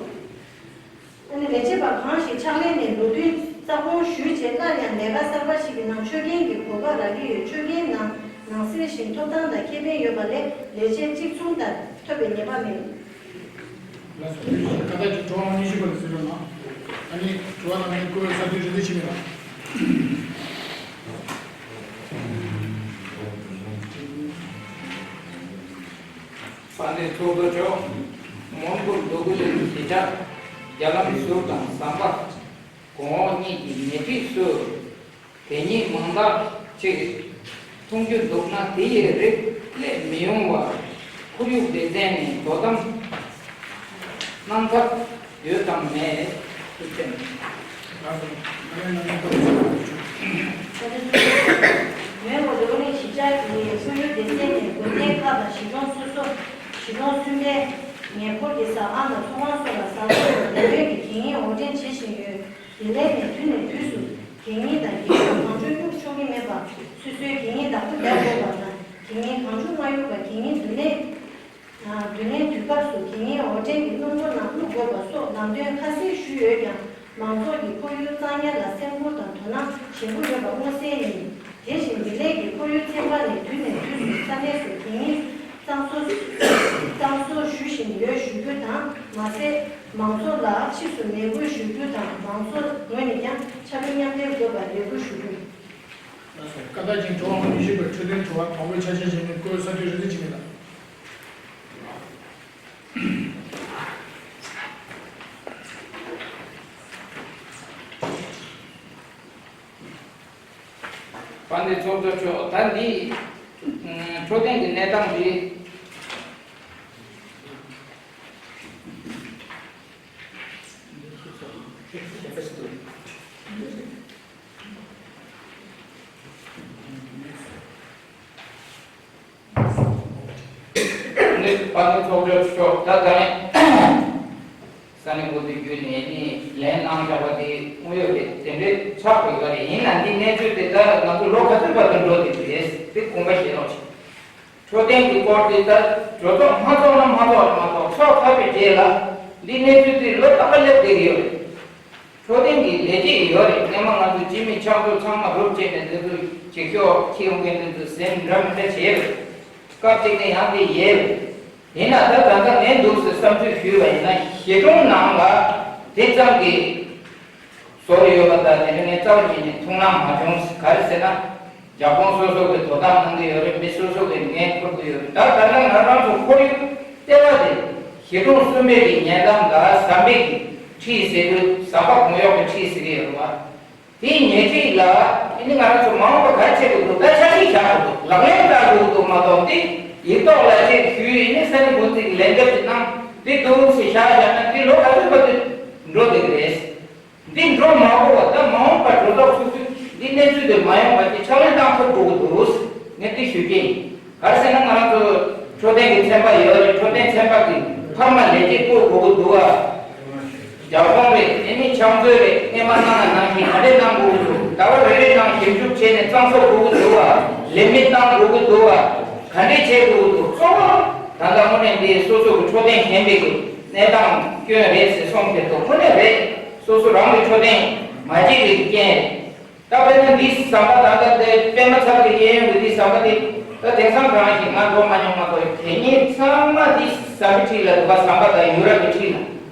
ཨ་ནི་ལས་བྱེད་པ་གང་ཞིག་ཕྱག་ལས་ནས་ལོ་བསྟུད་རྩ་དགོངས་ཞུས་རྗེས་སླར་ཡང་ལས་ཀ་གསར་པ་ཞིག་གི་ནང་ཆོད་མཁན་གྱི་གོ་སྐབས་རག་གི་ཡོད། ཆོད་མཁན་ནང་ནང་གསེས་བཞིན་ཐོབ་ཐང་དང་ཁེ་ཕན་ཡོད་པ་ལས་ལས་བྱེད་གཅིག་མཚུངས་ལྟར་ཐོབ་པའི་ཉེས་པ་མེད། ལགས་སོ། ཐུགས་རྗེ་ཆེ། ད་ལྟ་གི་དྲི་བ་ཉི་ཤུ་པ་ལ་གཟིགས་རོགས་གནང་། ཨ་ནི་དྲི་བ་གནང་མཁན་སྐུ་ངོ་ས་འཐུས་རིག་འཛིན་འཆི་མེད་ལགས། དཔལ་ལྡན་ཚོགས་གཙོ་མཆོག། མོན་གྷོ་འབྲོག་ཁུལ་གྱི་གཞིས་ཆགས་རྒྱ་ལམ་ཟུར་དང་ཟམ་པ། གོང་འོག་གཉིས་ཀྱི་ཉེ་འཁྲིས་སུ་གད་སྙིགས་མང་དག་ཅིག་མཐོང་རྒྱུ་འདུག་ན། དེ་ཡི་རིགས་སླེབས་མི་ཡོང་བར་ཁོར་ཡུག་སྡེ་ཚན་ནས་དོ་དམ་གནང་ཐབས་ཡོད་དམ་མེད། ཐུགས་རྗེ་ཆེ། མོན་གྷོ་འབྲོག་གླེ་གཞིས་ཆགས་ཀྱི་ཁོར་ཡུག་སྡེ་ཚན་ནས་དགོན་སྡེ་ཁག་དང་གཞིས་གྲོང་སོ་སོ། གཞིས་གྲོང་གསུམ་པའི་ཉེ་འཁོར་གྱི་ཟ་ཁང་དང་ཚོང་ཁང་སོགས་ལ་ཟ་ཁང་དང་ལས་དོན་གྱི་གད་སྙིགས་དབོར་འདྲེན་བྱེད་བཞིན་ཡོད། དེ་ལས་ནས་དུས་ནས་དུས་སུ་གད་སྙིགས་དང་གད་ཕྱུགས་གང་བྱུང་སྐྱུག་ཆོག་གི་མེད་པ། སོ་སོའི་གད་སྙིགས་བདག་པོ་རྒྱག་དགོས་པ་དང་། གད་སྙིགས་གང་བྱུང་མ་གཡུག་པར་གད་སྙིགས་བསྡུ་ལེན། ཨ། བསྡུ་ལེན་དུས་སྐབས་སུ་གད་སྙིགས་དབོར་འདྲེན་གྱི་སྣུམ་འཁོར་ནང་བླུག་དགོས་པ་སོགས་ལམ་སྟོན་ཁ་གསལ་ཞུས་ཡོད་ཀྱང་། མང་ཚོགས་ཀྱི་ཁོར་ཡུག་གཙང་ཉར་ལ་སེམས་ཁུར་དང་དོ་སྣང་ཞན་པོ་ཡོད་པ་མངོན་གསལ་ཡིན། དེ་བཞིན་འདི་ལས་ཀྱི་ཁོར་ཡུག་ཚན་པ་ནས་དུས་ནས་དུས་སུ་ས་གནས་སུ་གད་སྙིགས་གཙང་བཟོ་གཙང་བཟོ་ཞུ་བཞིན་ཡོད་ཞུ་རྒྱུ་དང་མ་ཟད། མང་ཚོགས་ལ་ཕྱིས་སུ་ནན་སྐུལ་ཞུ་རྒྱུ་དང་མང་ཚོགས་ངོས་ནས་ཀྱང་ཕྱག་ལས་མཉམ་འདེགས་དགོས་པར་ལས་འགུལ་ཞུ་རྒྱུ། ལགས་སོ། བཀའ་བཏགས་ཅན་གྲོགས་ཨང་ཉི་ཤུ་པའི་འཕྲོད་བསྟེན་དྲི་བ་དང་པོའི་ཆ་ཤས་བྱས་ནས་བཀོད་ས་འཐུས་རེ་རེ་བྱེད་མི་ལ། དཔལ་ལྡན་ཚོགས་གཙོ་མཆོག་ད་འདི་འཕྲོད་བསྟེན་གྱི་གནས་སྟངས་འདི། ནི་དཔལ་ལྡན་ཚོགས་གཙོ་མཆོག་ད་ད་ནི་ས་གནས་འགོ་འཛིན་བརྒྱུད་ནས་ནི་ལན་གནང་བཞག་པ་དེ་དངོས་ཡོད་རེད། དེ་འདྲའི་ཆགས་དགོས་ཀ་རེད། ཡིན་ན་འདི་གནས་ཚུལ་དེ་ད་ང་ཚོ་ལོ་ག་ཚོད་བར་དུ་འགྲོ་བསྡད་ཀྱི་རེད། དེ་དགོངས་པ་བཞེས་རོགས་བྱེད། འཕྲོད་བསྟེན་གྱི་སྐོར་དེ་ད་གྲོས་ཚོགས་མ་ཚོགས་ན་མ་ཚོགས་རེད་མ་གཏོགས་ཚོགས་ཚར་བའི་རྗེས་ལ་འདི་གནས་ཚུལ་དེ་ལོ་རྟག་པར་སླེབས་བསྡད་ཀྱི་ཡོད་རེད། འཕྲོད་བསྟེན་གྱི་ལས་བྱེད་ཡོད་རེད། སྔོན་མ་ང་ཚོ་སྤྱི་མི་ཕྱག་མཛོད་ཚང་མ་རུབ་བྱས་ནས་འདི་ཚོ་བྱེད་ཤོག་ཁྱེད་ཡོང་མཁན་འདི་ཚོ་སེམས་འདྲ་མི་འདྲ་བྱས་རེད། སྐབས་གཅིག་ནས་ཡང་དེ་ཡས་རེད། ཡིན་ན་ད་ད་ལྟ་ངས་འདུག་སེ་བསམ་ཚུལ་ཞུས་པ་ཡིན་ན་གཞིས་གྲོང་ནང་ལ་དེ་ཙམ་གྱི་ཟོར་ཡོད་པ་དང་དེ་འདྲ་ངས་རྩ་བ་ཉིད་ནས་ཐུགས་སྣང་མ་བྱུང་། ག་རེ་ཟེར་ན། རྒྱ་ཁོངས་སོ་སོ་གི་དོ་དམ་གནང་གི་ཡོད་རེད། མི་སོ་སོ་གི་འགན་འཁུར་གི་ཡོད་རེད། ད་ད་ལྟ་ང་རང་ཚོ་ཁོར་ཡུག་ལྟེ་བ་དེ་གཞིས་གྲོང་གསུམ་པའི་གི་ཉེ་འགྲམ་ལ་ཟམ་པའི་གི་འཁྲིས་ཟེར་དུས་ཟམ་པ་གོང་འོག་གི་འཁྲིས་ཟེར་གི་ཡོད་རེད་བ། དེའི་ཉེ་འཁྲིས་ལ་ཨ་ནི་ང་རང་ཚོ་མ་འོངས་པ་ག་རེ་བྱེད་དགོས་འདུག་ད་འཆར་གཞི་བཞག་དགོས་འདུག་ལག་ལེན་བསྟར་དགོས་འདུག་མ་གཏོགས་དེ་ཡིག་ཐོག་ལ་ཅིག་ཞུས་ཨ་ནི་ས་གནས་འགོ་འཛིན་གི་ལན་འདེབས་ཅིག་གནང་། དེ་འདུག་སེ་བཞག་བཞག་ན་དེ་ལོ་ག་ཚོད་བར་དུ་འགྲོ་བསྡད་ཀྱི་རེད། འདི་འགྲོ་མ་དགོས་པ་དང་མ་འོངས་པར་གྲོས་ཚོགས་ཚུགས་དུས་འདི་གནས་ཚུལ་དེ་མ་ཡོང་བ་དེ་ཕྱག་ལེན་བཏང་ཐུབ་དགོས་ཀྱི་འདུག་ངས་འདི་ཞུ་གི་ཡིན། ག་རེ་ཟེར་ན་ང་རང་ཚོ་འཕྲོད་བསྟེན་གྱི་ཚན་པ་ཡོད་རེད། འཕྲོད་བསྟེན་ཚན་པ་གི་འཕར་མ་ལས་བྱེད་བསྐོ་དགོས་ཀྱི་འདུག་བ། རྒྱ་གོང་རེད། ཨེ་ནི་ཕྱག་མཛོད་རེད། སྔས་མ་གནང་ན་ནང་བཞིན་ག་འདྲས་གནང་དགོས་ཀྱི་འདུག་ཟླ་བ་རེ་རེ་ནང་ཞིབ་འཇུག་བྱས་ནས་གཙང་བཟོ་དགོས་ཀྱི་འདུག་བ། ལས་མི་བཏང་དགོས་ཀྱི་འདུག་བ། ག་འདྲས་བྱེད་དགོས་ཀྱི་འདུག་གཙོ་བོ་ད་ལྟ་དངོས་གནས་འདི་སོ་སོ་གི་འཕྲོད་བསྟེན་ཞན་པའི་གི་གནས་སྟངས་སྐྱོན་རེད་ཟེར་གསུངས་ཀྱི་འདུག་དངོས་གནས་རེད། སོ་སོ་རང་གི་འཕྲོད་བསྟེན་མ་བྱེད་པའི་རྐྱེན་རེད། ད་དཔེར་ན་འདི་ཟམ་པ་ད་ལྟ་འདི་པད་མ་ཚལ་གྱི་གཡས་གཡོན་གྱི་འདི་ཟམ་པ་འདི་ད་དེང་སང་གང་ཞིག་ང་འགྲོ་མ་མྱོང་མ་གཏོགས་གད་སྙིགས་ཚང་མ་འདི་ཟམ་པའི་འཁྲིས་ལ་འདུག་ག་ཟམ་པ་དང་ཡུ་ར་གི་འཁྲིས་ལ།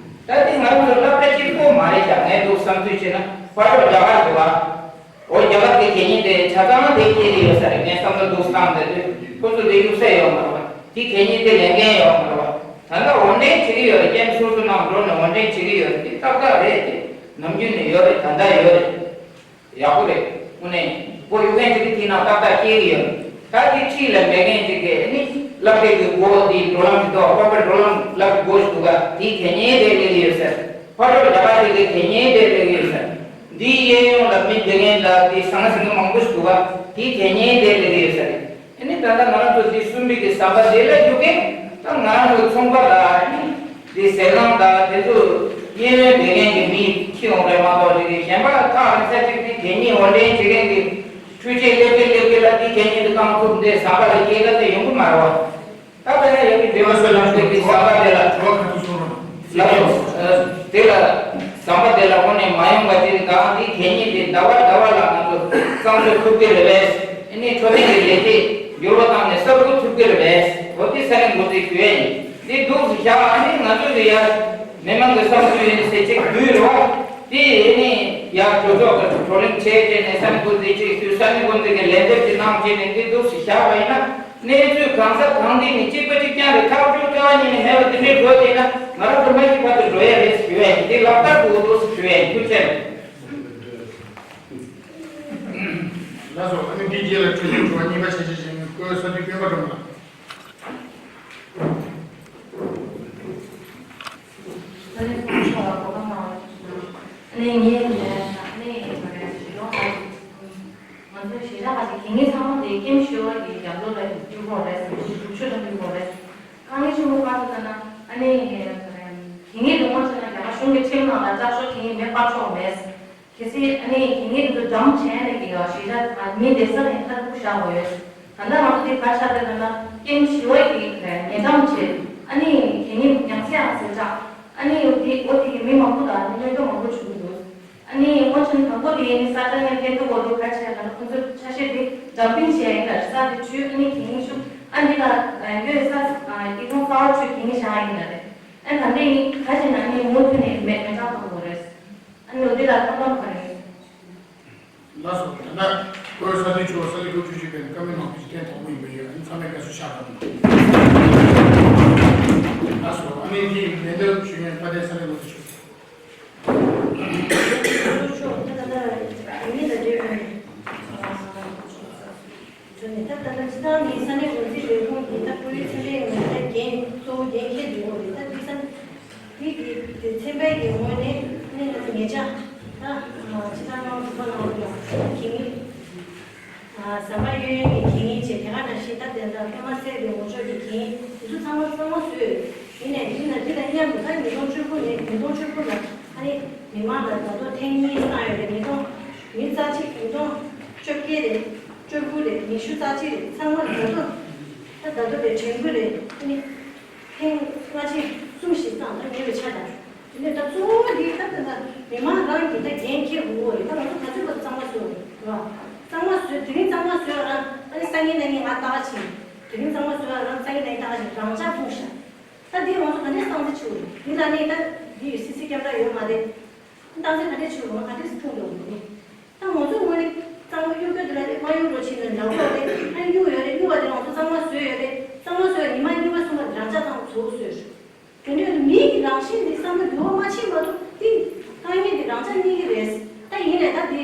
ད་འདི་ང་རང་ཚོ་སློབ་གྲྭ་གཅིག་པོ་མ་རེད་ཤག་ངས་འདུག་བསམ་ཚུལ་བྱས་ན་ཕར་ཕྱོགས་རྒྱ་གར་འདུག་ག་འོ་རྒྱ་གར་གྱི་གད་སྙིགས་དེ་ཆ་ཚང་དེ་སྐྱེལ་གྱི་ཡོད་ས་རེད། ངས་བསམ་བློ་འདུག་བཏང་བསྡད་དུས་ཁོ་ཚོ་དེ་གཡུག་ས་ཡོད་མ་རེད་བ། དེ་གད་སྙིགས་དེ་ལེན་མཁན་ཡོད་མ་རེད་བ། ད་ལྟ་འོར་འདྲེན་བྱེད་ཀྱི་ཡོད་རེད། རྐྱེན་སོ་སོ་ནང་འགྲོ་ནས་འོར་འདྲེན་བྱེད་ཀྱི་ཡོད་རེད། དེ་ཏག་ཏག་རེད། དེ་ནམ་རྒྱུན་ནས་ཡོད་རེད། ད་ལྟ་ཡོད་རེད། ཡག་པོ་རེད། དངོས་གནས་སྒོ་གཡུག་མཁན་ཅིག་གིས་དེ་ནང་ཏག་ཏག་སྐྱེལ་གྱི་ཡོད་རེད། ད་དེ་འཁྲིས་ལ་མེད་མཁན་ཅིག་གིས་ནི་སློབ་གྲྭའི་གི་སྒོ་དེའི་འགྲོ་ལམ་དེ་ཐོག་དཔལ་འབར་འགྲོ་ལམ་སློབ་གྲྭའི་སྒོ་ཞིག་འདུག་ག་དེའི་གད་སྙིགས་དེ་སླེབས་ཀྱི་ཡོད་ཟེར། ཕར་ཕྱོགས་རྒྱ་གར་ཅིག་གིས་གད་སྙིགས་དེ་སླེབས་ཀྱི་ཡོད་ཟེར། འདིའི་གཡས་གཡོན་ལ་མི་བསྡད་མཁན་དང་དེ་ཟང་ཟིང་གི་མང་པོ་ཞིག་འདུག་ག་དེའི་གད་སྙིགས་དེ་སླེབས་ཀྱི་ཡོད་ཟེར། ཨ་ནི་ད་ལྟ་ང་རང་ཚོ་འདི་གསུམ་པའི་གི་ཟམ་པ་དེ་ལ་རྒྱུག་གིན་ད་ང་རང་ཚོ་ཚོང་པ་ལ་ཨ་ནི་འདི་ཟས་ཁང་དང་དེ་ཚོ་གཡས་གཡོན་བསྡད་མཁན་གྱི་མི་ཁྱི་ཡོང་རེད་མ་གཏོགས་དེ་གི་གཞན་པ་ཁག་རིག་ས་གཅིག་དེ་གད་སྙིགས་འོར་འདྲེན་བྱེད་མཁན་གྱི་འཕྲུལ་ཆས་སླེབས་ཀྱི་སླེབས་ཀྱི་ལ་འདི་གད་སྙིགས་འདི་རྐང་ཐུག་འདི་ཟམ་པ་ལ་སྐྱེལ་ག་དེ་ཡོང་གི་མ་རེད་བ། ད་དཔེར་ན་ཡ་གི་བདེ་བ་སོགས་ལམ་སྟེགས་ཀྱི་ཟམ་པ་དེ་ལ་ལགས་སོ། དེ་ལ་ཟམ་པ་དེ་ལ་དངོས་གནས་མ་ཡོང་བ་ཅིག་དང་དེའི་གད་སྙིགས་དེ་ཟླ་བ་ཟླ་བ་ལ་ང་ཚོ་གཙང་བཟོ་ཐུབ་ཀྱི་རེད་པས། ཨ་ནི་འཕྲོད་བསྟེན་གྱི་ལས་ཀྱི་འགྱུར་བ་བཏང་ནས་གསར་བཟོ་ཐུབ་ཀྱི་རེད་པས། འོ་དེ་ས་ནས་འགོ་འཛུགས་ཞུ་ཡས་ཡིན། དེ་འདུག་སེ་བཞག་ཨ་ནི་ང་ཚོ་གི་ཡ་མི་མང་གི་བསམ་ཚུལ་ཡིན་ཟེར་ཅིག་འདུས་རེད་བ། དེ་ཨ་ནི་ཡ་གྲོས་ཚོགས་ཀྱི་བགྲོ་གླེང་བྱས་བྱས་ནས་ས་ནས་འགོ་འཛུགས་ཅིག་དུས་ས་ནས་འགོ་འཛུགས་ཀྱི་ལན་འདེབས་ཅིག་གནང་བྱས་ནས་དེ་འདུག་སེ་བཞག་པ་ཡིན་ན། གནས་ཚུལ་གང་ས་གང་འདི་ནི་གཅིག་པ་གཅིག་རྐྱང་རེད། ཐག་གཅོད་རྩ་བ་ཉིད་ནས་མེད་པ་འདི་འདྲའི་འགྲོ་བསྡད་ན་ང་རང་ཚོ་མ་ཤི་བར་དུ་འགྲོ་ཡ་རེད་ཞུ་ཡ་ཡིན། འདི་ལག་བསྟར་དགོས་འདུག་ཞུ་ཡ་ཡིན། ཐུགས་རྗེ་ཆེ། ལགས་སོ། ཨ་ནི་འདིའི་རྗེས་ལ་འཕྲོད་བསྟེན་དྲི་བ་གཉིས་པ་ཆ་ཤས་ཤིག་བཀོད་ས་དུས་སྤེན་པ་སྒྲོལ་མ་ལགས། ད་ནི་ཁོང་ཚོ་ལ་གོ་སྐབས་གནང་བ་ཞིག་གནང་། ཨ་ནི་ངས་ནས་ཨ་ནི་ང་རང་ཞིག་ཡོང་ས་ཞིག་ང་ཚོའི་གཞིས་ཆགས་ཁག་ཅིག་གད་སྙིགས་ཚང་མ་དེ་ཀེམ་ཤི་ཝར་གྱི་རྒྱབ་ལོགས་ལ་འགྱུར་དགོས་རེད་ཟེར། སྒྲུབ་ཕྱོགས་ལ་འགྱུར་དགོས་རེད། དཀའ་ངལ་ཆེན་པོ་ག་རེ་ཟེར་ན་ཨ་ནི་གད་སྙིགས་དེ་སྔོན་ཆད་ན་རྒྱ་གར་གཞུང་གི་ཁྲིམས་ནང་ལ་ལྕགས་ཤོག་གད་སྙིགས་མེ་སྤར་ཆོག་མེད། གལ་སྲིད་ཨ་ནི་གད་སྙིགས་དེ་ཚོ་འགྲམ་བྱས་ནས་ཀྱི་གཞིས་ཆགས་མི་བསྡད་ས་ནས་མཐར་ཐུག་བཞག་དགོས་ཡོད། ད་ལྟ་ང་ཚོ་དེ་ག་རེ་ཆགས་བསྡད་ན་ཀེམ་ཤི་ཝར་གྱི་ཉེ་འགྲམ་བྱས་ཨ་ནི་གད་སྙིགས་ཉག་ཚི་ཡང་ཟེར་ཆགས་ཨ་ནི་འོ་དེ་འོ་དེ་གི་མི་མང་པོ་དང་ཨ་ནི་གནོད་སྐྱོན་མང་པོ་བྱུང་གི་འདུག་ཨ་ནི་སྔོན་ཆད་དང་པོ་དེ་ནི་ས་ཆ་ནས་ཕེབས་དུས་འོ་དེ་ག་རེ་བྱས་ལབ་ན་ཁོ་ ཆ་ཤས་དེ་ཌམ་པིང་བྱས་ཡིན་ལ་རེད། ས་དེ་ཁྲུས་ཨ་ནི་གད་སྙིགས་ཤུགས་ཨ་འདི་ལ་ཡོད་ས་ཡིག་ཚང་གསར་པ་ཁྲུས་གད་སྙིགས་བཞག་ཡིན་ལ་རེད། ཨ་ད་འདི་ཡིན་ག་བྱས་ན་ཨ་ནི་མུ་མཐུད་ནས་མེ་མེ་སྲེག་གཏོང་དགོས་རེད། ཨ་ནི་འོ་འདི་ལ་ཐབས་ལམ་ག་རེ་ཡོད། ལགས་སོ། ད་ལྟ་བོད་ས་འཐུས་ཚོགས་ས་འཐུས་དྲུག་ཅུ་ཅིག་པའི་བཀའ་མོལ་མང་པོ་ཞིག་བསྟན་ཐོག་མ་ཡིན་པ་ཡོད། ཨ་ནི་ཚང་མས་དགའ་བསུ་ཤར་བཏང་། ལགས་སོ། ཨ་ནི་འདི་ལན་འདེབས་ཞུ་མཁན་དཔལ་ལྡན་ས་གནས་འགོ་འཛིན་མཆོག་ད་ལྟ་ད་ལྟ་ཉིན་ལ་འདྲེས་པའི་ཚོ་ནས་ད་ལྟ་ད་སྤྱི་བཏང་ནི་ས་གནས་འགོ་འཛིན་ལས་ཁུངས་ཀྱི་ད་བོད་ཡིག་ཚན་པའི་ངོས་ནས་འགན་གཙོ་བོ་འགན་འཁྱེར་འདུག་གོ་རེད། ད་འདི་ས་འདི་གི་དེ་ཚན་པའི་གི་ངོས་ནས་ནི་ང་ཚོ་ཉེ་ཆར་ད་སྤྱི་བཏང་ནང་དུ་ཁོ་ནང་ལ་གི་ངེས་ཟམ་པ་གཡས་གཡོན་གྱི་གད་སྙིགས་བཅས་དེ་ག་ནང་བཞིན་ད་དེ་འདྲ་པད་མ་ཚལ་གྱི་ངོ་ཅོག་གི་གད་སྙིགས་དེ་ཚོ་ཚང་མ་གཙང་མ་བཟོས་ཡོད། ཡིན་ནའི་འདི་ན་འདི་དང་མཉམ་དུ་ད་ཉིས་སྟོང་བཅུ་དགུ་ནས་ཉིས་སྟོང་བཅུ་དགུ་ལ་ཨ་ནི་མི་མང་ལ་ད་དུང་ཐེངས་གཉིས་བཏང་ཡོད་རེད། ཉིས་སྟོང་ཉིས་རྩ་གཅིག་ཉིས་སྟོང་བཅོ་བརྒྱད་རེད། བཅུ་དགུ་རེད། ཉི་ཤུ་རྩ་གཅིག་རེད། ཚང་མ་ད་དུང་ད་ད་དུང་རེད་དྲན་སྐུལ་རེད། ཨ་ནི་ཐེངས་སྔ་ཕྱི་གསུམ་ཞིག་བཏང་ད་ཉེ་བའི་ཆ་དང་། དེ་ནས་ད་གཙོ་བོ་འདི་ད་ད་ད་མི་མང་རང་གིས་ད་འགན་འཁྱེར་དགོས་རེད། ད་ང་ཚོ་ག་ཚོད་བར་གཙང་མ་བཟོ་དགོས་རེད་བ། གཙང་མ་བཟོས་དེ་རིང་གཙང་མ་བཟོས་ཡ་རང་ཨ་ནི་སང་ཉིན་གནངས་ཉིན་ང་ལྟ་ག་ཕྱིན། དེ་རིང་གཙང་མ་བཟོས་ཡ་རང་སང་ཉིན་གནངས་ཉིན་ལྟ་ག་ཕྱིན་རང་འཇགས་ཐུང་ཤག་ད་འདི་ང་ཚོ་ག་འདྲས་སྟངས་འཛིན་བྱེད་དགོས་རེད། འདི་ལ་ནི་ད་འདི་ཡོད་སི་སི་ཀེམ་ར་ཡོད་མ་རེད། སྟངས་འཛིན་ག་འདྲས་བྱེད་དགོས་ང་ག་འདྲས་སུ་ཐུང་དགོས་རེད། ད་ང་ཚོ་དངོས་གནས་གཙང་མ་གཡུག་རྒྱུ་དེ་ལ་ནི་མ་གཡུག་རོགས་བྱེད་ན་ནག་པོ་རེད། ཨ་གཡུག་ཡོད་རེད། གཡུག་པ་དེ་ང་ཚོ་གཙང་མ་བཟོས་ཡོད་རེད། གཙང་མ་བཟོས་ཡ་ཉི་མ་གཉིས་པ་གསུམ་པ་རང་འཇགས་ཐང་བཟོ་བཟོས་རེད། དེ་འདྲའི་མི་གི་རང་བཞིན་ནི་བསམ་བློ་འགྱུར་བ་མ་ཕྱིན་མ་གཏོགས་དེ་དཀའ་ངལ་དེ་རང་འཇགས་རྙེད་ཀྱི་རེད། ད་ཡིན་ནའི་ད་དེ་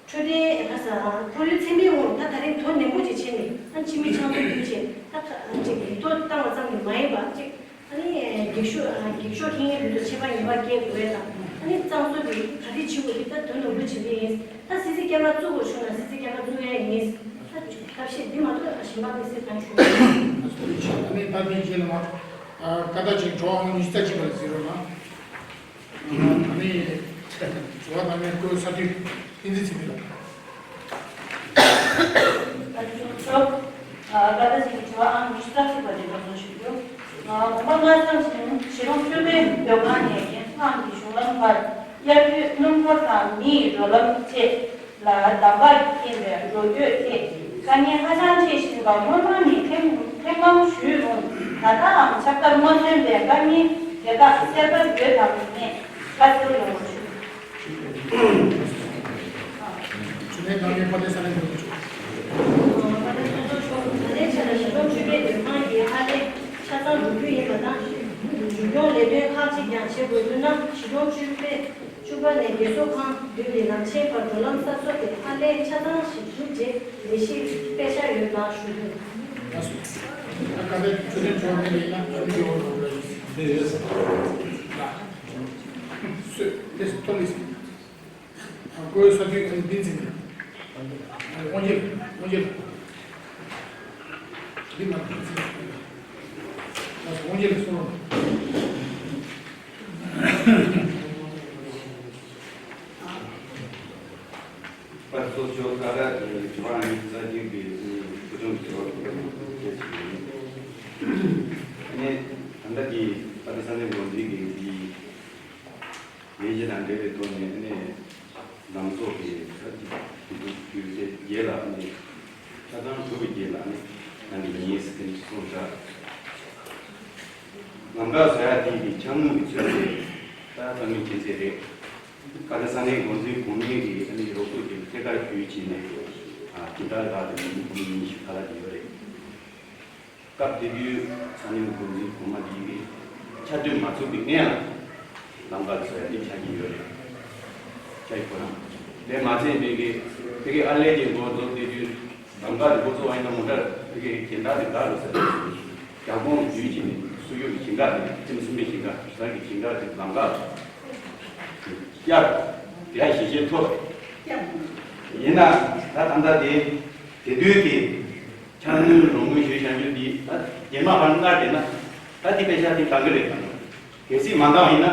འཕྲོད་བསྟེན་ཁ་ས་ཁོར་ཡུག་ཚན་པའི་དབང་ད་ད་རེས་དོ་ནན་པོ་ཅིག་བྱས་ནས་ད་ཕྱི་མི་ཆང་ཚོད་བསྡུས་བྱས་ད་ཁ་ཅིག་གི་ཐོ་བཏང་བ་ཙམ་གྱིས་མ་ཡིན་པ་ཅིག་ཨ་ནི་འགྱིག་ཤོག་འགྱིག་ཤོག་འཁྱེར་མཁན་དེ་ཚོ་ཁྱད་པར་ངེས་པར་སྐྱེ་དགོས་པས་དང་། ཨ་ནི་གཙང་བཟོ་དེ་ག་དེ་བྱེད་དགོས་དེ་ད་དོ་ནན་པོ་བྱེད་ཀྱི་ཡིན། ད་སི་སི་ཀེམ་ར་བཙུགས་དགོས་བྱུང་ན་སི་སི་ཀེམ་ར་བཙུགས་ཡ་ཡིན། ད་ཐབས་ཤེས་འདི་མ་གཏོགས་གཞན་པ་དམིགས་བསལ་གང་ཞུ་མ་ཡོད། ཨ་ནི་ད་དེ་རྗེས་ལ་མ་ཀ་ད་ཅིག་གྲོགས་ཨང་ཉི་ཤུ་རྩ་གཅིག་པ་ལ་གཟིགས་རོགས་གནང་། ཨ་ནི་ཟུར་པ་དང་ངའི་སྐུ་ས་འཐུས་བསྟན་འཛིན་ཚེ་རིང་ལགས། ཨ་ནི་ཚོགས་གཙོ། ཨ་ཀ་ད་ཅིག་གི་དྲི་བ་ཨང་ཉི་ཤུ་རྩ་གཅིག་པ་དེ་སློབ་སྦྱོང་ཞུ་རྒྱུ། ཨ་དགོངས་པ་ལྔ་བསམ་བཞིན་གཞིས་གྲོང་ཆོས་འཕེལ་སྡོད་ཁང་ནས་རྒན་ཚང་གི་གཞུང་ལམ་བར་དབྱར་དུས་སྣུམ་འཁོར་དང་མིའི་འགྲོ་ལམ་བཅས་ལ་འདམ་ག་གིས་རྐྱེན་པས་འགྲོ་སྡོད་ཐད་དཀའ་ངལ་ཧ་ཅང་འཕྲད་བཞིན་པ་སྔོན་མ་ནས་ཐེངས་ཐེངས་མང་ཞུས་རུང་ད་ལྟའང་ཁྱབ་གདལ་མ་སོན་པའི་དཀའ་ངལ་དེ་དག་སེལ་ཐབས་ཡོད་དམ་མེད་བཀའ་སྩལ་ཡོང་བ་ཞུ། ཞུ་ནས་དགའ་བའི་པ་ཏི་ས་ནས་འགྲོ་གི་ཆོག་ད་ལྟའི་ཆར་གཞིས་གྲོང་ཆོས་འཕེལ་སྡོད་ཁང་གི་ཨར་ལས་ཆ་ཚང་འགྲོ་རྒྱུ་ཡིན་པ་དང་། མཇུག་སྐྱོང་ལས་དོན་ཁག་ཅིག་ཀྱང་བྱེད་དགོས་ཚུལ་ན་གཞིས་གྲོང་ཆོས་འཕེལ་བཅུ་པ་ནས་རྒས་གསོ་ཁང་བདུན་གྱི་ལམ་ཆེན་བར་འགྲོ་ལམ་གསར་བཟོ་དེ་ཨར་ལས་ཆ་ཚང་ཞིག་བསྒྲུབས་རྗེས་ལས་གཞི་སྤེལ་འཆར་ཡོད་ལགས་ཞུ་རྒྱུ། ད་ཀ་པའི་ཆུ་ཚན་གྲོགས་མི་ལས་ན་ཨ་ནི་ཡོད་རོགས་རེད། འདི་ཡོད་ས། སུས་དེ་སུ་ཐོན་ལི་སི། ཀོའི་ས་འཐུས་ཨ་ནི་བསྟན་འཛིན་ལགས། དབང་རྒྱལ་དབང་རྒྱལ་ལགས། འདི་མ་བསྟན་འཛིན་ལགས། དབང་རྒྱལ་ལགས་གསུང་རོགས། པར་ཚོགས་ཆོག་ཀ་ར་གི་གྲུ་པ་ཨ་ནི་རྩ་རྒྱུད་ཀྱི་ཨ་ནི་ཕུལ་བྱུང་གི་དྲི་བ་དགོས་པ་སྐད་ཆ་ཞིག་ཡིན། ཨ་ནི་ད་ལྟ་གི་ཨ་ཏི་ས་གནས་འགོ་འཛིན་གྱི་འདི། ལས་གཞི་དང་འབྲེལ་བའི་ཐོག་ནས་ནས་ནང་སོག་གི་ས་གི་དུས་དུས་ཚོད་རྗེས་ལ་ནས་ཆ་ཚང་གྲུབ་པའི་རྗེས་ལ་ནས་ནང་གི་ཉེས་སེ་གསུངས་བཞག་ལམ་ཁ་བཟོ་ཡ་དེ་གི་འཆར་དངུལ་གྱི་ཚོད་དེ་ད་ཚང་མས་མཁྱེན་གསལ་རེད། ཀ་ཏི་ས་གནས་འགོ་འཛིན་གོང་མའི་གི་ཨ་ནི་རོགས་སྐྱོར་གྱི་ཐད་ཀར་ཞུས་བྱས་ནས་ཨ་དེ་ལྟར་ལ་དེ་མི་ཉིན་ཉིན་ཞིག་ཁ་ལ་དེ་ཡོད་རེད། སྐབས་དེ་དུས་ས་གནས་འགོ་འཛིན་གོང་མ་དེ་གིས་ཆ་མཐུན་མ་ཚུགས་པའི་སྔོན་ལ་ལམ་ཁ་བཟོ་ཡ་དེ་ཆགས་ཀྱི་ཡོད་རེད། ཆགས་ཀྱི་ཁོ་རང་། དེ་མ་ཚད་པའི་གི་དེ་གི་ཨར་ལས་ཀྱི་འགོ་རྫོགས་དེ་དུས་ལམ་ཁ་དེ་འགོ་བཙུགས་པ་ཡིན་ན་མོ་ཊ་དེ་གི་གྱེན་ལྟ་དེ་འགག་རུ་ཟེར་ཏེ་རྒྱ་ཁོངས་བརྒྱུད་ཀྱི་ནས་སུ་ཡོད་ཀྱི་ཞིང་ཁ་དེ་ཁྱིམ་གསུམ་པའི་ཞིང་ཁ་ཟ་གི་ཞིང་ཁ་དེ་ལམ་ཁ་གཡར་དེ་ཡ་ཞེ་ཞེ་ཐོབ་ཡིན་ན་ད་ད་ལྟ་དེ་དེ་དུས་ཀྱི། འཆར་དངུལ་རོགས་དངུལ་ཞུས་བཞག་རྒྱུ་འདི་ད་རྗེས་མ་ཕར་སྔར་བསྡད་ན་ད་འདི་པེ་ཤག་འདི་འདང་གི་རེད་དམ། གལ་སྲིད་མ་འདང་བ་ཡིན་ན་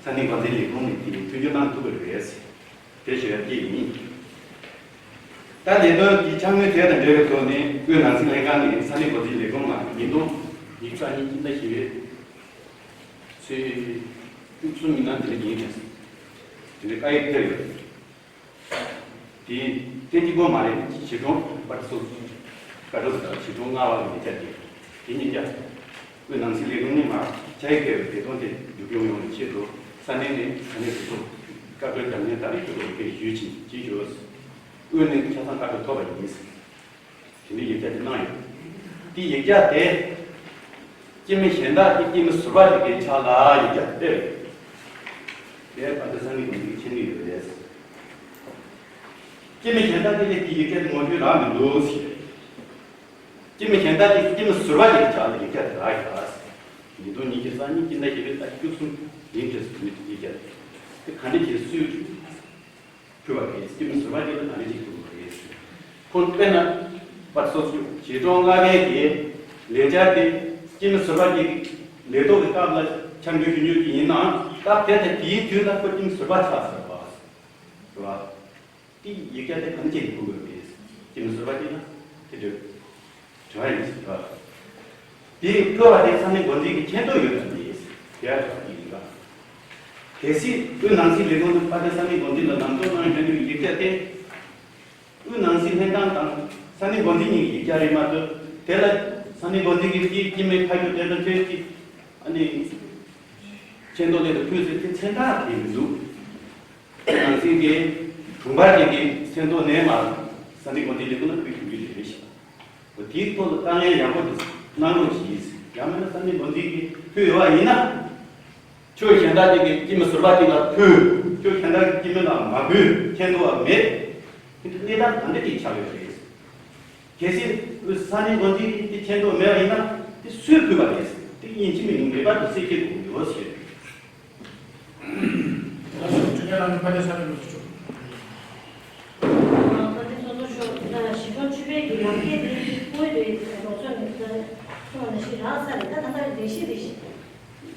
ས་གནས་འགོ་འཛིན་ལས་ཁུངས་ནས་དེ་མཐུན་འགྱུར་གནང་ཐུབ་ཀྱི་རེད། དེ་ཞུ་ཡ་གཅིག་ཡིན། ད་ལས་དོན་འདི་འཆར་དངུལ་དེ་དང་འབྲེལ་བའི་ཐོག་ནས་དབུས་ནང་སྲིད་ལྷན་ཁང་ནས་ས་གནས་འགོ་འཛིན་ལས་ཁུངས་ལ་ཉིས་སྟོང་ཉི་ཤུ་རྩ་གཉིས་སྤྱི་ཟླ་བཞི་པའི་ཚེས་བཅུ་གསུམ་ཉིན་ནང་དེ་འདྲ་ཡིན་ནས་དེ་འདྲའི་བཀའ་ཡིག་ཕེབས་ཡོད། དེ་ དེ་གཅིག་པོ་མ་རེད། གཞིས་གྲོང་པར་སོ་སོ་བཀའ་འཁྲོལ་དང་གཞིས་གྲོང་ལྔ་པ་གི་ལས་བྱ་དེ་དེ་གཉིས་ཀ་དབུས་ནང་སྲིད་ལས་ཁུངས་ནས་མར་ཕྱག་ཡིག་ཕེབས་པའི་བདེ་དོན་དེ་མཇུག་སྐྱོང་ཡོང་བའི་ཆེད་དུ་ས་གནས་ནས་ས་གནས་སོ་སོར་བཀའ་འཁྲོལ་རྒྱབ་སྣོན་ད་རེས་ཞུ་དགོས་པའི་ཞུས་ཕྱིན་ཅི་ཞུ། དབུས་ནས་ཆ་ཚང་བཀའ་འཁྲོལ་ཐོབ་པ་ཡིན། དེ་འདྲའི་ཡིག་ཆ་དེ་གནང་ཡོད། དེ་ཡིག་ཆ་དེ་སྐྱེ་མི་གཞན་དག་གི་སྐྱེ་མི་ཟུར་པ་ཞིག་གི་ཕྱག་ལ་ཡིག་ཆ་སྤེལ་ཡོད། དེ་ཨ་ཏི་ས་ནི་གི་མཁྱེན་གྱི་ཡོད་རེད། སྐྱེ་མི་གཞན་དག་དེ་ལས་དེ་ཡིག་ཆ་དེ་ངོ་སྤྲོད་རག་མི་འདུག་ཟེར། སྐྱེ་མི་གཞན་དག་དེ་སྐྱེ་མི་ཟུར་པ་ཞིག་གི་ཕྱག་ལ་ཡིག་ཆ་དེ་རག་ཡོད། ཉིས་སྟོང་ཉི་ཤུ་རྩ་གཉིས་སྤྱི་ཟླ་བཞི་པའི་ཚེས་བཅུ་གསུམ་ཉིན་གྱི་ཡིག་ཆ་དེ་ག་འདྲ་བྱས་སུས་ཕུལ་བ་རེད། སྐྱེ་མི་ཟུར་པ་ཅིག་ལ་ག་རེ་ཅིག་ཐུག་པ་རེད། ཁོང་དཔེར་ན་པར་སོ་སོ་གཞིས་གྲོང་ལྔ་པའི་གི་ལས་འཆར་དེ་སྐྱེ་མི་ཟུར་པ་ཅིག་ལས་ཐོག་གི་སྐབས་ལ་འཆར་འགོད་ཞུ་རྒྱུ་ཅིག་ཡིན་ནའང་སྐབས་དེ་དང་དེའི་དུས་ལ་ཁོ་སྐྱེ་མི་ཟུར་པ་ཆགས་ཟེར་བ་རེད་བ། དེ་ཡིག་ཆ་དེ་ག་འདྲ་བྱས་ནས་ཕུལ་དགོས་རེད། སྐྱེ་མི་ཟུར་པ་ཅིག་ལ་དེ་འདྲ། དྲི་བ་ཡིན་ཟེར་བ། དེ་ཕུལ་བ་དེ་ས་གནས་འགོ་འཛིན་གྱི་མཁྱེན་རྟོགས་ཡོད་དམ་མེད་ཟེར་དེ་ཡང་དྲི་བ་དེ་ཡིན་པ། གལ་སྲིད་དབུས་ནང་སྲིད་ལས་ཁུངས་དང་ཕ་དེ་ས་གནས་འགོ་འཛིན་ལ་ལམ་སྟོན་གནང་ཡོད་པའི་ཡིག་ཆ་དེ། དབུས་ནང་སྲིད་ལྷན་ཁང་དང་ས་གནས་འགོ་འཛིན་གཉིས་ཀྱི་ཡིག་ཆ་རེད་མ་གཏོགས་དེ་ལ་ས་གནས་འགོ་འཛིན་གྱིས་དེའི་སྐྱེ་དམན་ཁ་ཤོར་དེ་ལ་ཐོས་ཀྱི་ཨ་ནི་མཁྱེན་རྟོགས་སླད་དུ་ཕུལ་ཟེར་དེ་མཚན་རྟགས་དེ་མི་འདུག་ནང་སྲིད་ཀྱི་དྲུང་འཕར་དེ་གི་མཚན་ཐོག་ནས་མར་ས་གནས་འགོ་འཛིན་ལས་ཁུངས་ལ་ཕུལ་ཞུ་རྒྱུ་དེ་རེད་ཤག་འོ་དེའི་ཐོག་ལ་དཀའ་ངལ་ཡག་པོ་དེ་གནང་རོགས་གྱིས། ཡང་མིན་ན་ས་གནས་འགོ་འཛིན་གྱིས་ཕུལ་ཡོད་པ་ཡིན་ན། ཁྱོད་གཞན་དག་ཅིག་གིས་སྐྱེ་མི་ཟུར་པ་ཅིག་ལ་ཕུལ། ཁྱོད་གཞན་དག་གིས་སྐྱེ་མི་ལ་མ་ཕུལ། མཁྱེན་ཐུབ་པ་མེད། དེ་འདྲ་གནས་སྟངས་ག་འདྲ་ཅིག་ཆགས་ཡོད་རེད། གལ་སྲིད་ས་གནས་འགོ་འཛིན་གྱིས་དེ་མཁྱེན་རྟོགས་མེད་པ་ཡིན་ན་དེ་སུས་ཕུལ་བ་རེད། དེ་ཡིན་གཅིག་མིན་གཉིས་ངེས་པར་དུ་གསལ་འཁྱེར་དགོས་ཡོད་ཟེར། ཨ་ནི་སོ་སོ་ཤོག་གཞིས་གྲོང་བཅུ་པའི་གི་ལམ་ཁྱེར་དེ་དངོས་དེ་རོགས་ཚོགས་ནས་ད་ཐོག་ནས་ཤི་རག་ས་རེད། ད་ད་ལྟ་ལས་གཞི་རེད།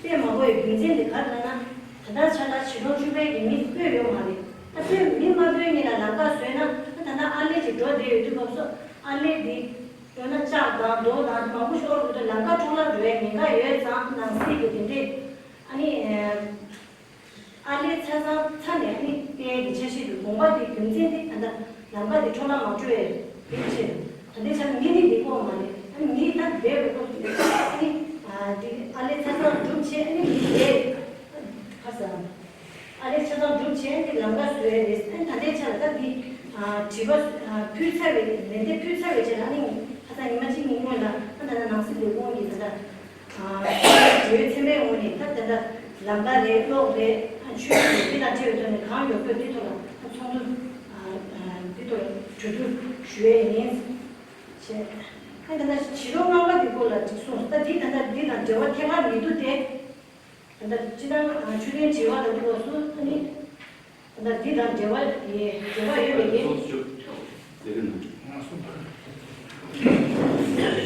དཔེ་མང་པོ་ཡི་རྒྱུ་མཚན་དེ་ག་རེ་ལབ་ན། ད་ལྟ་ཆ་ལ་གཞིས་གྲོང་བཅུ་པའི་གི་མི་སྤོས་ཡོད་མ་རེད། ད་སྤོས་མི་མ་སྤོས་གཉིས་ལ་ལམ་ཁ་བཟོས་ན་ད་ད་ལྟ་ཨར་ལས་ཅིག་འགྲོ་བསྡད་ཡོད་དུས་སྐབས་སུ་ཨར་ལས་འདི་འགྲོ་ན་ལྕགས་དང་རྡོ་དང་མང་པོ་ཤོར་འགྲོ་དུས་ལམ་ཁ་འཕྲོ་བརླག་འགྲོ་བའི་ཉེན་ཁ་ཡོད་ཙང་ནང་སྲིད་ཀྱི་དེ་འདྲས་ཨ་ནི། ཨ་ལས་ཆ་ཚང་ཚ་ནས་ནི་སྤེལ་གྱི་འཆར་གཞི་དུ་དགོངས་པ་དེ་རྒྱུ་མཚན་དེ་ད་ལྟ་ལམ་ཁ་དེ་འཕྲོ་བརླག་མ་འགྲོ་བའི་དེ་ཆེད་དུ་ད་ལྟའི་ཆར་མི་ནི་འདི་ཀོ་མ་རེད། ཨ་ནི་མི་ད་བསྡད་པའི་སྐབས་སུ་ཨ་ནི་དེ་ཨ་ལས་ཆ་ཚང་སྒྲུབ་བྱས་ཨ་ནི་མི་བསྡད་ཁ་ས་ཨ་ལས་ཆ་ཚང་སྒྲུབ་བྱས་ཨ་ནི་ལམ་ཁ་བཟོས་རེད། ཨ་ནི་ད་ལྟའི་ཆར་ད་འདི་དྲི་བ་ཕུལ་ཚར་བའི་ལན་འདེབས་ཕུལ་ཚར་བའི་ཆེད་ལ་ཨ་ནི་ཁ་ས་ཉི་མ་གཅིག་གཉིས་སྔོན་ལ་ཨ་ད་ལྟ་ནང་སྲིད་ལས་ཁུངས་ཀྱི་ད་ལྟ། འབྲེལ་ཡོད་ཚན་པའི་ངོས་ནས་ད་དེ་འདྲ་ལམ་ཁ་རེད་གློག་རེད་ཆུ་རེད་འདི་དང་འབྲེལ་བའི་ཐོག་ནས་གང་མགྱོགས་མགྱོགས་འདི་ཐོག་ལ་ཚོགས་འདུ་འདི་ཐོག་གྲོས་བསྡུར་ཞུ་ཡས་ཡིན། བྱས་ཨ་ད་ལྟ་གཞིས་གྲོང་ལྔ་པ་འདི་སྐོར་ལ་འགྲིག་སོང་། ད་འདི་ད་ལྟ་འདི་དང་འབྲེལ་བ་ཐད་ཀར་མི་འདུག་སྟེ། ད་ལྟ་སྤྱི་བཏང་ཆུ་ཚན་དྲི་བ་ལ་འདུག་སོང་ཨ་ནི། ད་འདི་དང་འབྲེལ་བ་ཡི་འབྲེལ་བ་ཡོད་པའི་གི།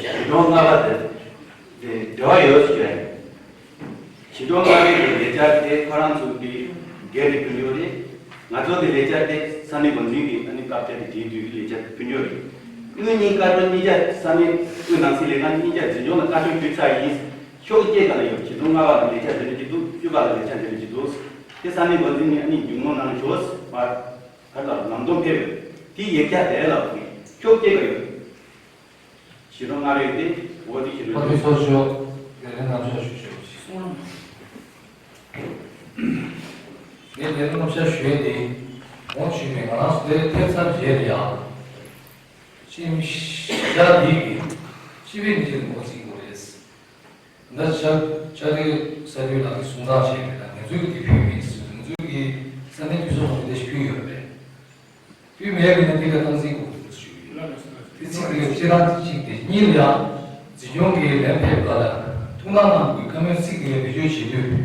ཞིང་ལྗོངས་ལྔ་པ་དེ་དེ་འབྲེལ་བ་ཡོད་ཞུ་ཡ་ཡིན། ཞིང་ལྗོངས་ལྔ་པའི་གི་ལས་འཆར་དེ་ཁོ་རང་ཚོ་གི་སྒེར་གྱི་ཕུལ་རྒྱུ་རེད། ང་ཚོ་གི་ལས་འཆར་དེ་ས་གནས་འགོ་འཛིན་གྱི་ཨ་ནི་སྐབས་དེར་དེའི་དུས་ཀྱི་ལས་འཆར་དེ་ཕུལ་རྒྱུ་རེད། དབུས་གཉིས་བཀའ་འཁྲོལ་གཉིས་ཆ་ས་གནས་དབུས་ནང་སྲིད་ལས་ཁང་གཉིས་ཆ་འཛིན་སྐྱོང་ལ་བཀའ་འཁྲོལ་ཕུལ་ཚར་ཡིན། ཤོག་བཅད་ག་ལ་ཡོད། ཞིང་ལྗོངས་ལྔ་པ་ལ་ལས་འཆར་འདི་འདྲ་ཅིག་འདུག་བཅུ་པ་ལ་ལས་འཆར་འདི་འདྲ་ཅིག་འདུག་དེ་ས་གནས་འགོ་འཛིན་ནས་ཨ་ནི་བརྒྱུད་ངོ་གནང་ཞོག་ཟེར་བ། ག་ལ་ལམ་སྟོན་ཕེབས་ཡོད། དེ་ཡིག་ཆ་དེ་ལ་ཤོག་བཅད་ག་ཡོད། ཞིང་ལྗོངས་ལྔ་པའི་དེ་འོ་དེ་ཞིང་ལྗོངས་ཕ་ཕུལ་ཚོགས་ཞོག་ལས་རིམ་རྣམ་གཞག་ཞུ་ཞོག་ངས་ལས་རིམ་རྣམ་གཞག་ཞུ་ཡས་དེ་འོང་ཞུས་པའི་ང་རང་ཚོ་དེ་ཐེབས་རྩ་བརྒྱད་རེད་ཡ། ཕྱི་ཉིན་ཞག་འདི་གི་སྤྱི་པའི་ཉིན་བྱེད་དུ་འགོ་ཚུགས་དགོས་རེད། ད་ལྕགས་ལྕགས་རི་ས་རུའི་ལག་གིས་གསུང་སྟངས་བྱས་པ་དང་ང་ཚོའི་གི་དེ་ཕུལ་མེད་ཟེར། ང་ཚོའི་གི་ས་གནས་འཐུས་ཚོགས་ནང་དེ་ཕུལ་ཡོད་རེད། ཕུལ་མེད་པ་ཡིན་ན་དེ་ལ་སྟངས་འཛིན་དགོས་འདུག་ཞུ་གི་ཡོད། དེ་གཅིག་རེད། སྤྱིར་བཏང་དེ་གཅིག་དེ་གཉིས་ལ་ཡང་འཛིན་སྐྱོང་གི་ལན་ཕེབས་སྐབས་ལ་ཐུགས་སྣང་གནང་དགོས། བཀའ་མོལ་ཚིག་དེ་བེད་སྤྱོད་བྱེད་དུས་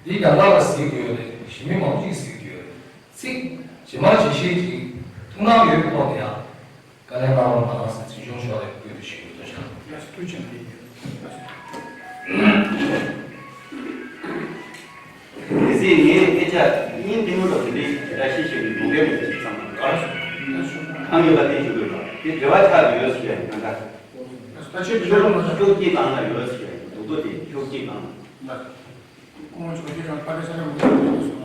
དེ་རྒྱང་ཐག་ལ་གཟིགས་དགོས་རེད། གཞི་མི་མང་པོ་ཅིག་གཟིགས་དགོས་རེད། ཚིག་ཇི་མ་ཇི་བཞིན་ཅིག་ཐུགས་སྣང་ཡོད་པའི་ཐོག་ནས་ཡང་། བཀའ་ལན་གནང་རོགས་གནང་ཟེར་འཛིན་སྐྱོང་མཆོག་ལ་བཀོད་དེ་ཞུ་རྒྱུ་ཐུགས་རྗེ་ཆེ། ལགས་སོ། ཐུགས་རྗེ་ཆེ། དེ་སྲིད་ངས་དེ་ཆ་སྙིང་ཐིག་མོ་དང་དེ་འདྲའི་ཞེ་དྲག་ཤེས་ཤེས་ཀྱི་ལུང་པའི་མི་ཚེ་ཚང་མ་ལ་ཁང་ཡོད་པ་དེ་ཞུ་དགོས་ལ་དེ་འབྲེལ་བ་ཆགས་ཡོད་ཟེར་ཡ་ཡིན་ན། ད་ཆོས་ཆོས་ལུགས་མ་ཆོས་ཀྱི་སྒང་ལ་ཡོད་ཟེར་ཡ་ཡིན། སྡུག་ཏོ་དེ་ཆོས་ཀྱི་སྒང་ལ། ཁོང་ཚོ་དེ་རང་ཕ་རེ་ས་ར་མི་འདུག་སོང་།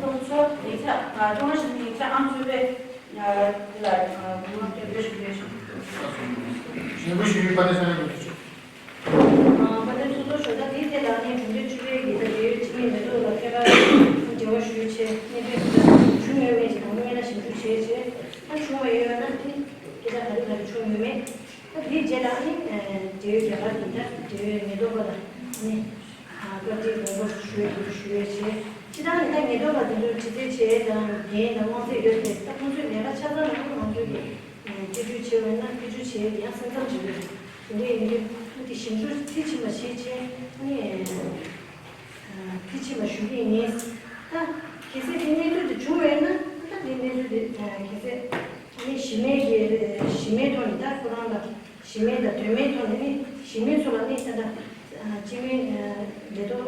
ཚོགས་གཙོ་ཡིག་ཚགས་ཀྲུང་དབྱང་སྤྱི་ཁྱབ་ཡིག་ཚགས་ཨང་གཙོས་པའི་དེ་ལ་གོང་མ་སྐྱབས་བཅོལ་ཞུ་ཡས་ཞུ། ཞུ་ཞུ་ཞུ་པ་དེ་ས་ཡ་དགུ་ཞུ། དཔལ་ལྡན་ཚོགས་གཙོ་མཆོག་ད་དེའི་ཐད་ལ་ནི་གྲོང་ཁྱེར་ཆུ་བེད་ཀྱི་ད་འབྲེལ་ཡོད་སྤྱི་མི་མི་ཚོགས་ལ་ཐད་ཀར་འབྲེལ་བ་ཞུས་བྱས་གནད་དོན་དེ་འདྲ་བྱུང་ཡོད་མེད་ཅིག་དང་པོ་སྔོན་ལ་ཞིབ་འཇུག་བྱས་བྱས་ད་བྱུང་བ་ཡོད་ན་དེ་སྐད་ཆ་ག་རེ་ག་རེ་བྱུང་ཡོད་མེད། ད་དེའི་རྗེས་ལ་ནི་འབྲེལ་ཡོད་རྒྱ་གར་གྱི་ད་འབྲེལ་ཡོད་ཉེན་རྟོག་པ་ལ་ནི་བཀའ་འདྲི་དགོངས་པ་ཞུ་ཡས་དགོས་ཞུ་ཡས་བྱས་སྤྱི་བཏང་ནི་ད་ཉེན་རྟོག་པ་དེ་ཚོ་དྲི་རྩད་བྱས་དང་འགན་དང་དབང་ཚད་ཡོད་དེ་ད་ཁོང་ཚོའི་ལས་ཀ་ཆ་ཚང་ནང་ང་ཚོས་ཀྱི་སྐྱོན་བརྗོད་བྱས་པ་ཡིན་ན་སྐྱོན་བརྗོད་བྱས་ཡོད་དེ་ཡང་སེམས་ཁམས་ཅིག་ཡོད་རེད། དེ་འདྲ་ཡིན་དུས་ཐུགས་རྗེ་ ཞིབ་འཇུག་མཐིལ་ཕྱིན་པ་ཞིག་བྱས་ནས་མཐིལ་ཕྱིན་པ་ཞུ་གི་ཡིན། ད་གལ་སྲིད་དེ་གནས་ཚུལ་དེ་བྱུང་བས་ན་ད་དེ་གནས་ཚུལ་དེ་གལ་སྲིད་ཨ་ནི་གཞི་མེད་ཀྱི་གཞི་མེད་ཐོག་ནས་ད་ཁོ་རང་ལ་གཞི་མེད་དང་དོན་མེད་ཐོག་ནས་ནི་གཞི་མེད་ཚོ་ལ་ནི་ད་ལྟ་སྤྱི་མི་ལས་ཐོག་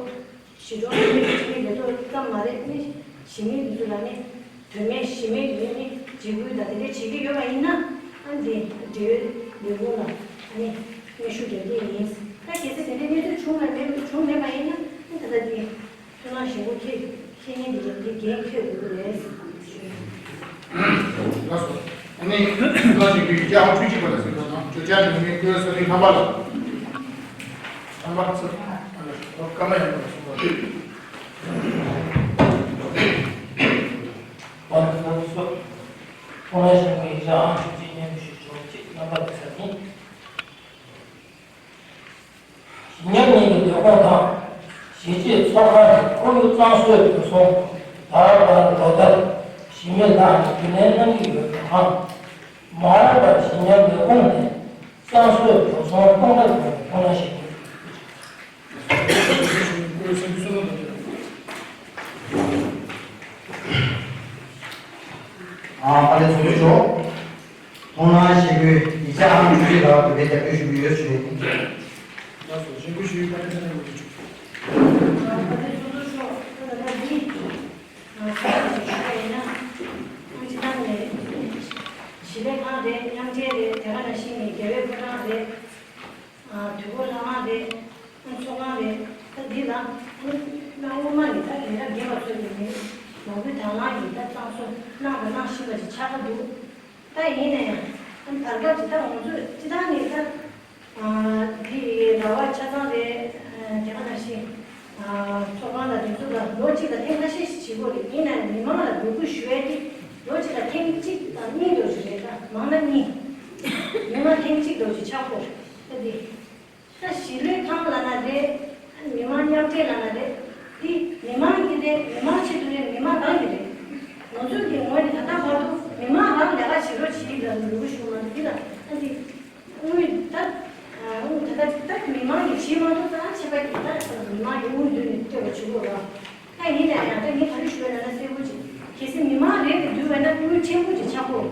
ཞི་ཀྲོང་ལྷ་མོས་སྤྱི་མི་ལས་ཐོག་ཙམ་མ་རེད་ནི་གཞི་མེད་འདི་ཚོ་ལ་ནི་དོན་མེད་གཞི་མེད་ཡིན་ནི་འཇིགས་སྐུལ་དང་དེ་འདྲ་བྱེད་ཀྱི་ཡོད་པ་ཡིན་ན་ཨ་འདི་འབྲེལ་ཡོད་ལས་ཁུངས་ལ་ཨ་ནི་སྙན་ཞུ་འདྲ་འདི་ཡིན། ད་གལ་སྲིད་དེ་འདྲའི་གནས་ཚུལ་བྱུང་བ་མེད་བྱུང་མེད་པ་ཡིན་ན་ཨ་ད་ལྟ་འདི་ཐུགས་སྣང་ཞིབ་པོ་ཁྱེད་ཁྱེད་ཉིད་འདི་འདི་འགན་འཁྱེར་དགོས་ཀྱི་རེད། ལགས་སོ། ཨ་ནི་ཐུགས་སྣང་ཞིབ་ཀྱི་རྒྱ་ཨང་ཆོས་སྐྱིད་པ་ལ་ཟེར་བ་དང་བརྗོད་བྱ་འདི་ནི་ཀུའི་ས་ལི་ལྷམ་པ་ལ། ལྷམ་པ་ཚོ་ཨ་ལ་ཁོ་བཀའ་མ་ཡང་པ་ལ་གསུངས་པ། ཨ་ནི་ཚོགས་གཙོ་ཁོང་ལ་ཞིང་གི་ཡིག་ཆ་ཨང་བཅུ་གཅིག་སྙན་ཞུ་ཆོག་ཅིག་རྣམ་པ་ལ་ཟེར་ནི། ཞི་འཇམ་གཉིས་ཀྱི་ལས་ཁུངས་དང་གཞིས་བྱེས་ཚོགས་ཁང་གི་ཁོར་ཡུག་གཙང་བཟོའི་འགྲོ་སོང་ད་བར་ལོ་ལྟར་གཞི་མེད་ལྷག་ནས་རྒྱུན་ལེན་གནང་གི་ཡོད་པ་དང་། མ་འོངས་པར་ཞི་འཇམ་ལས་ཁུངས་ནས་གཙང་བཟོའི་འགྲོ་སོང་གཏོང་ཐབས་ཡོང་བའི་ཐུགས་སྣང་ཞིག་དགོས། ཨ་ཕ་ལེ་ཚོགས་གཙོ་མཆོག་ཐུགས་སྣང་ཞིབ་པོས་ཡིག་ཆ་ཨང་བཅུ་གཅིག་ལ་གུས་པས་རྒྱབ་སྐྱོར་ཞུ་གི་ཡོད་ཞུ་ཡིན། ལགས་སོ། གཞེན་སྐུལ་ཞུ་ཡིག་ཕ་ལེ་ཚོགས་གཙོ་མཆོག་ཕ་ལེ་ཚོགས་གཙོ་མཆོག་ད་ལྟ་འདི། ཨ་གསར་དུ་ཞུ་བ་ཡིན་ན། ཨ་སྤྱི་བཏང་ནས་གཞིས་ལས་ཁང་རེད། མཉམ་འབྲེལ་རེད། དེ་ག་ནང་བཞིན་ནས་རྒྱལ་བའི་ཕོ་བྲང་རེད། ཨ་དུས་འཁོར་ལྷ་ཁང་རེད། ཨ་ཚོགས་ཁང་རེད། ད་འདི་ལ་ཨ་ནི་གནའ་སྔོན་མ་ནས་ད་ལས་རབས་རྒྱས་པ་ཚོས་ནས་ནི་ལོ་རྒྱུས་དང་བླངས་ཀྱིས་ད་གཙང་བཟོ་གནང་དང་གནང་བཞིན་པ་ཅིག་ཆགས་ཀྱི་འདུག་ད་ཡིན་ན་ཡང་ཨ་ནི་བར་སྐབས་ཀྱི་ད་ང་ཚོས་སྤྱི་བཏང་ནས་ད། འདི་ཡི་ར་བ་ཆ་ཚང་རེད། དེ་ག་ནང་བཞིན་ཚོགས་ཁང་དང་དེ་ཚོ་ལ་ལོ་གཅིག་ལ་ཐེངས་ཁ་ཤས་ཤིག་བྱེད་དགོས་རེད། ཡིན་ནའང་མི་མང་ལ་འབོད་སྐུལ་ཞུ་ཡས་དེ་ལོ་གཅིག་ལ་ཐེངས་གཅིག་དང་གཉིས་འདྲ་ཞིག་རེད། ད་མང་ན་གཉིས། ཉུང་ན་ཐེངས་གཅིག་འདྲ་ཞིག་ཆགས་དགོས་རེད། ད་འདི་ད་གཞིས་ལས་ཁང་ལབ་ན་རེད། མི་མང་མཉམ་འབྲེལ་ལབ་ན་རེད། འདི་མི་མང་གི་རེད། མི་མང་ཆེད་དུ་རེད། མི་མང་རང་གི་རེད། ང་ཚོ་གི་ངོས་ནས་ད་ལྟ་བར་དུ་མི་མང་རང་ལས་ཀ་བྱེད་རོགས་བྱེད་ལ་འབོད་སྐུལ་ཞུ་མ་འདུག་འདི་ལ་ད་འདི། དངུལ་ད། དངུལ་ད་ད་ད་མི་མང་གིས་བྱེད་མ་ཐུབ་ཙང་ཕྱི་པ་གིས་ད་མི་མང་གིས་དངུལ་བསྡུས་ནས་སྤྲད་པ་བྱེད་དགོས་ར། ད་ཡིན་ན་ཡང་ད་ངས་ག་རེ་ཞུ་ཡ་ལབ་ན་གསལ་པོ་ཅིག་གལ་སྲིད་མི་མང་རེད་དེ་བསྡུས་པ་ན་དངུལ་ཕྲན་བུ་ཅིག་ཆགས་དགོས།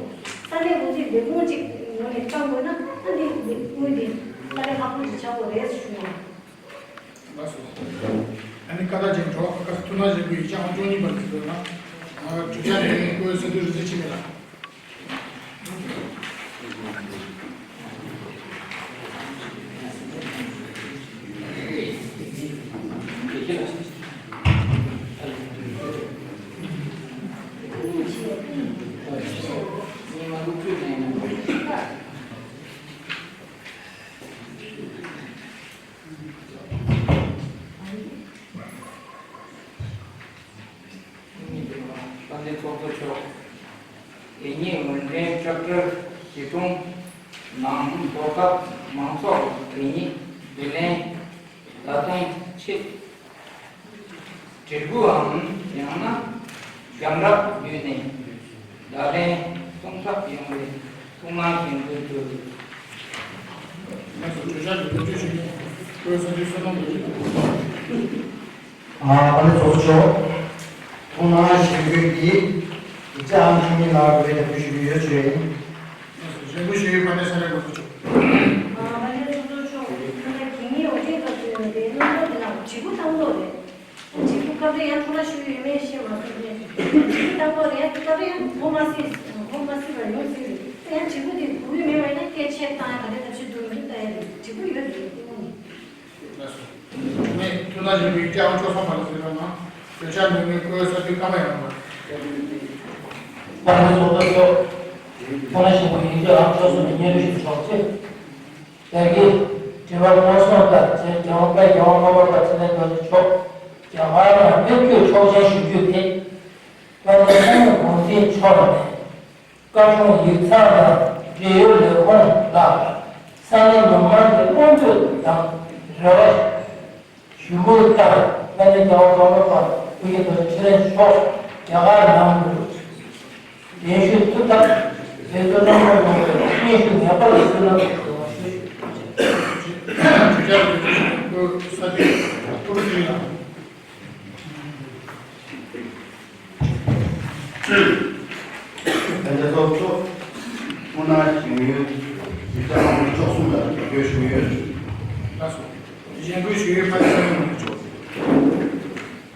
ས་གནས་འགོ་ཁྲིད་ལས་ཁུངས་ཅིག་ངོས་ནས་བཏང་དགོས་ན་ད་འདི་དངུལ་འདི་ས་གནས་ཁག་པོ་ཅིག་ཆགས་དགོས་རེད་ཞུ་ཡ། ལགས་སོ། ཨ་ནི་ཀ་ད་ཅན་གྲོགས་ཀ་ཐུགས་སྣང་ཞིག་གི་ཡིག་ཆ་ཨང་བཅུ་གཉིས་པར་གཟིགས་དགོས་ན། གྲུབ་ཆ་ནས་ཀོའི་ས་འདུལ་རི་ཟི་ཆི་མེད་ལ། དཔལ་ལྡན་ཚོགས་གཙོ་མཆོག་དེ་ཉིད་འོས་འགན་སྐྱབས་བཅོལ་གཞིས་གྲོང་ནང་དོ་ཁག་མང་ཚོགས་དེ་ཉིད་བདེ་ལེགས་བརྡ་སྟོན་ཆེད་དྲིལ་བུའམ་ཡང་ན་རྒྱང་བསྒྲགས་བརྒྱུད་ནས་བརྡ་ལན་གསུང་ཐབས་ཡོང་བའི་ཐུགས་སྣང་གནང་འདུག་ལགས་སོ། གྲོས་འཆར་འདི་བཀའ་འཁྲོལ་ཞུ་མཁན་ཀོའི་ས་འདུལ་བསོད་ནམས་ལགས་ཡིན། ཨ་ཕ་ལེ་ཚོགས་གཙོ་མཆོག་ཐུགས་སྣང་ཞིབ་དགོས་ཀྱིས་ཡིག་ཆ་ཨང་བཅུ་གཉིས་ནང་བཀོད་དེ་བཀའ་འཁྲོལ་ཞུ་གི་ཡོད་ཞུ་ཡ་ཡིན། ལགས་སོ། གཞེན་སྐུལ་ཞུ་ཡིག་ཕ་ནས་ས་གནས་འགོ་ཚུགས་ཆོག་ཨ་ཕ་ལེ་ཚོགས་གཙོ་མཆོག་ད་ལྟ་གད་སྙིགས་འོ་བརྒྱལ་སྐབས་སུ་ཡོད་པའི་རྣམ་རྟོག་འདི་ལ་དྲིལ་བུ་བཏང་དགོས་རེད། དྲིལ་བུ་སྐབས་རེ་ཡང་འཕྲོ་བརླག་ཤོར་ཡོད་མེད་ཤེས་མ་སོང་། དེ་དྲིལ་བུ་བཏང་དགོས་རེད། ཡང་སྐབས་རེ་ཡང་གོ་མ་སྲིད་གོ་མ་སྲིད་པ་ཡོང་སྲིད་རེད། དེ་ཡང་དྲིལ་བུ་དེ་དགོས་ཀྱི་མེད་པ་ཡིན་ན་སྐད་ཆ་བཏང་ཡ་ག་རེ་ཐབས་ཤེས་འདུག་མི་འདུག་ལྟ་ཡ་རེད། དྲིལ་བུ་ཡོད་རེད་དེ་དངོས་གནས། ལགས་སོ། ངས་ཐུགས་སྣང་ཞིག་གི་ཡིག་ཆ་ཨང་བཅུ་གསུམ་པ་ལ་གཟིགས་རོགས་གནང་། གྲོས་འཆར་འདོན་མཁན་ཀོའི་ས་འདུལ་ཀརྨ་ཡར་ལུང་པ། ཕ་ནས་ཚོགས་གཙོ་མཆོག་ཐུགས་སྣང་ཞིབ་པོས་ཡིག་ཆ་ཨང་བཅུ་གསུམ་པའི་སྙན་སྒྲོན་ཞུ་ཆོག་ཅེས། དེ་གའི་དྲི་བ་སྐོར་སོང་ལྟར་རྗེ་རྒྱལ་བ་དཔལ་རྒྱལ་བ་ཀརྨ་པ་ཚེ་བརྟན་རྡོ་རྗེ་མཆོག་རྒྱ་གར་ནང་ཕེབས་རྒྱུའི་ཆོག་མཆན་ཞུ་རྒྱུ་དེ། དཔལ་ལྡན་ས་གནས་འགོ་འཛིན་མཆོག་ནས་བཀའ་དྲུང་ཡིག་ཚང་དང་འབྲེལ་ཡོད་ལས་ཁུངས་ལ་ས་གནས་མི་མང་གི་སྨོན་འདུན་དང་རེ་བ་ཞུ་སྒོའི་ཐད་དཔལ་ལྡན་རྒྱལ་བ་ཀརྨ་པ་སྐུ་ཞབས་རྡོ་རྗེ་ཁྲི་ལན་མཆོག་རྒྱ་གར་ནང་དུ་གདན་ཞུ་ཐུབ་ཐབས་འབད་བརྩོན་གནང་རོགས་གནང་བའི་སྙན་ཞུ་ངེས་པར་དུ་ཞུ་གནང་དགོས་ཞུ་ཞུ། རྒྱལ་ཚོགས་གཙོ། ཐུགས་སྣང་ཞུ་ཡུལ་ཡིག་ཆ་ཨང་ཀྲོ་བཅུ་གསུམ་ལ་འགྲེམས་སྤེལ་ཞུ་ཡོད། ལགས་སོ། འགྲེམས་སྤེལ་ཞུ་ཡུལ་ཕ་ཁ་ས་ཡོང་མི་ཆོག་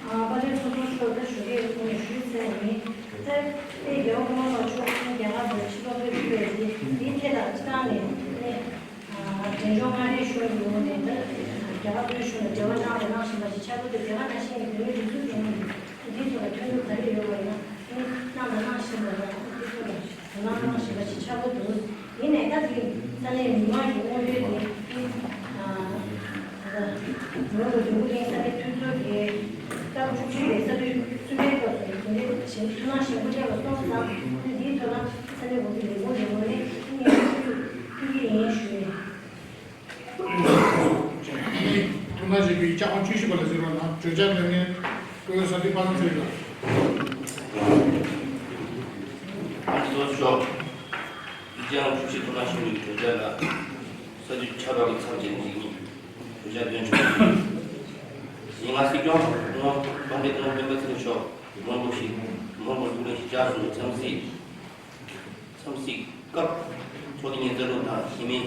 ཨ་པ་ལས་ཚོགས་གཙོ་མཆོག་ད་ཞུ་གི་ཡོད་ཁོང་ཞུས་ཚར་ཡིན། ད་ཨེ་རྒྱལ་བ་ཀོང་པོ་མཆོག་རྒྱ་གར་དུ་ཕྱི་ལོགས་ཕེབས་ཀྱི་ཡོད་རེད། འདིའི་ཐད་ལ་སྤྱི་བཏང་ནས་ནས། འབྲས་ལྗོངས་མངའ་རིས་གཞུང་གི་ངོས་ནས་ད་རྒྱ་གར་བོད་གཞུང་ལ་འབྲེལ་བ་གནང་དང་གནང་བཞིན་པ་ཞིག་ཆགས་ཀྱི་འདུག་རྒྱ་གར་ནང་བཞིན་གྱི་བོད་མིའི་སྒྲིག་འཛུགས་ཀྱི་ངོས་ནས་འདིའི་ཐོག་ལ་ཐུགས་འདུན་ག་རེ་ཡོད་པ་ཡིན་ན་གནང་དང་གནང་བཞིན་པ་དང་འདིའི་ཐོག་ལ་དོ་སྣང་གནང་བཞིན་པ་ཞིག་ཆགས་ཀྱི་འདུག་ཡིན་ནའི་ད་དེ་ས་གནས་མི་མང་གི་མངོན་འདོད་དེ་ད་ལྟ་ནོར་བུ་འབྲུག་གླིང་ས་གནས་འཐུས་ཚོགས་ཀྱི་སྐབས་བཅུ་གཅིག་པའི་ས་ཐོག་གསུམ་པའི་སྐབས་སུ་དེ་འདྲའི་ཞིག་ཐུགས་སྣང་ཞིག་མ་བྱས་པ་སོང་ཙང་འདིའི་ཐོག་ལ་ས་གནས་འགོ་ཁྲིད་ལས་ཁུངས་ཀྱི་ངོས་ནས་ཐུགས་རྗེ་ཆེ་ཞུ་ཡིན། ཐུགས་སྣང་ཞུ་རྒྱུའི་ཡིག་ཆ་ཨང་བཅུ་བཞི་པ་ལ་གཟིགས་རོགས་གནང་། གྲོས་འཆར་དོན་གཉེར་བཀོད་ས་འདི་པ་སངས་ཚེ་རིང་ལགས། ཨ་ནི་ཚོགས་གཙོ་མཆོག་ཡིག་ཆ་ཨང་བཅུ་བཞི་ཐུགས་སྣང་ཞུ་རྒྱུའི་གྲོས་འཆར་ལ་ས་འཐུས་ཆབ་སྦྲགས་ཀྱི་ཚབ་བྱས་ནས་གཟིགས་མཁན་གྲོས་འཆར་དོན་གཅོད་ཡིན། ང་སྲིད་སྐྱོང་ངོ་དཔལ་ལྡན་སྤེན་པ་ཚེ་རིང་མཆོག་མགོན་པོ་ཞིག་མགོན་པོ་འཛུགས་སྐྲུན་ཞིག་བཅར་སོང་བའི་འཚམས་གཟིགས། འཚམས་གཟིགས་སྐབས་ཚོགས་སྡེ་ཉེར་རྩ་དྲུག་དང་གཞི་མི་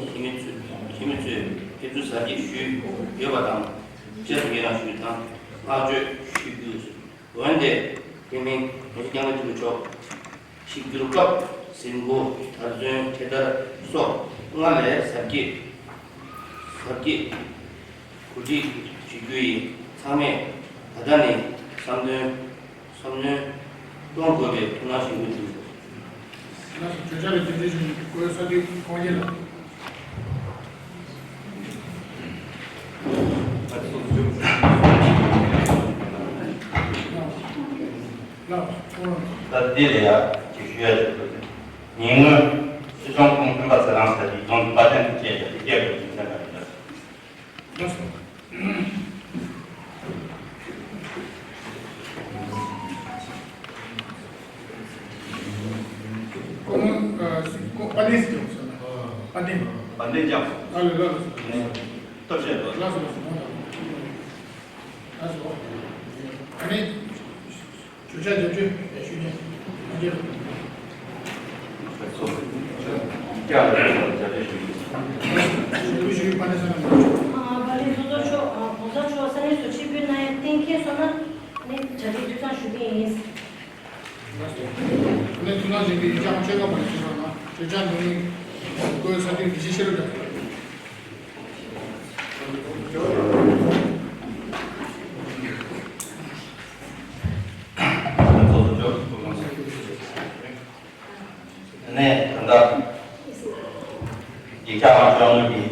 གཞི་མི་ཚོས་གཞི་མི་ཚོས་ཕེབས་བསུ་གཟབ་རྒྱས་ཞུས་ཡོད་པ་དང་། བཅའ་སྒྲིག་ཡི་རང་ཞུས་དང་བསྔགས་བརྗོད་ཞུས་དགོས། འོན་ཏེ་དེ་མིན་ང་ཚོ་སྐྱབས་མགོན་ཆེན་པོ་མཆོག་ཞིབ་བསྒྱུར་སྐབས་གཟིགས་འགོད་དར་ཚོན་འཕྲེད་དར་སོགས་སྔར་ལས་གཟབ་རྒྱས་གཟབ་རྒྱས་གོ་སྒྲིག་ཞུ་རྒྱུ་ཡིན། ཚང་མས་ད་ལྟ་ནས་བསམ་དོན། བསམ་མནོ་གཏོང་དགོས་པའི་ཐུགས་སྣང་ཞུ་འདུག་ལགས་སོ། གྲོས་འཆར་ལ་རྒྱུན་འཛིན་ཞུ་མཁན་བཀོད་ས་འདི་ཁོང་རྒྱལ་ལགས། ལགས་སོ། ད་འདི་ལ་ཡ་ཅིག་ཞུ་ཡ་ཅིག་འདུག་ཉེ་སྔོན་སྲིད་སྐྱོང་ཁོང་སྤེན་པ་ཚེ་རིང་ཟེར་དེ་ཡོངས་འཛིན་དཔལ་ལྡན་དུ་བཅས་པ་དེ་སྐྱེས་དགོས་ཀྱི་མཚན་པ་རེད། ལགས་སོ། ཁོང་ཨ་སྲིད་ཁོང་དཔལ་ལྡན་སྲིད་སྐྱོང་ཟེར་ན། དཔལ་ལྡན། དཔལ་ལྡན་ལྕམ། ཨ་ལེ་ལགས་སོ། སྟོབས་ཆེན་པོ། ལགས་སོ་ལགས་སོ། ལགས་སོ། ཨ་ནི། གྲོས་འཆར་རྒྱབ་སྐྱོར་ཞུ་མཁན་ཨ་ཅེ། ཞུ་ཞུ་པ་ནི་ས་ན། ཨ་པ་ལི་ཚོགས་གཙོ་མཆོག་ཨ་གོང་ས་མཆོག་ས་གནས་སུ་ཆིབས་བསྒྱུར་གནང་ཡ་གཏན་འཁེལ་སོང་ན་ནི་གྲ་སྒྲིག་འཐུས་ཚང་ཞུ་གི་ཡིན། ཨ་ནི་ཐུགས་སྣང་ཞུ་རྒྱུའི་ཡིག་ཆ་ཨང་བཅོ་ལྔ་པ་ནས་ཞུ་རོགས་གནང་། གྲོས་འཆར་འདོན་ཡིག་བཀོད་ས་འདི་འདི་ཕྱི་ཕྱི་རུ་འགྲོ། ནས་ད་ལྟ་ཡིག་ཆ་ཨང་བཅོ་ལྔ་གི་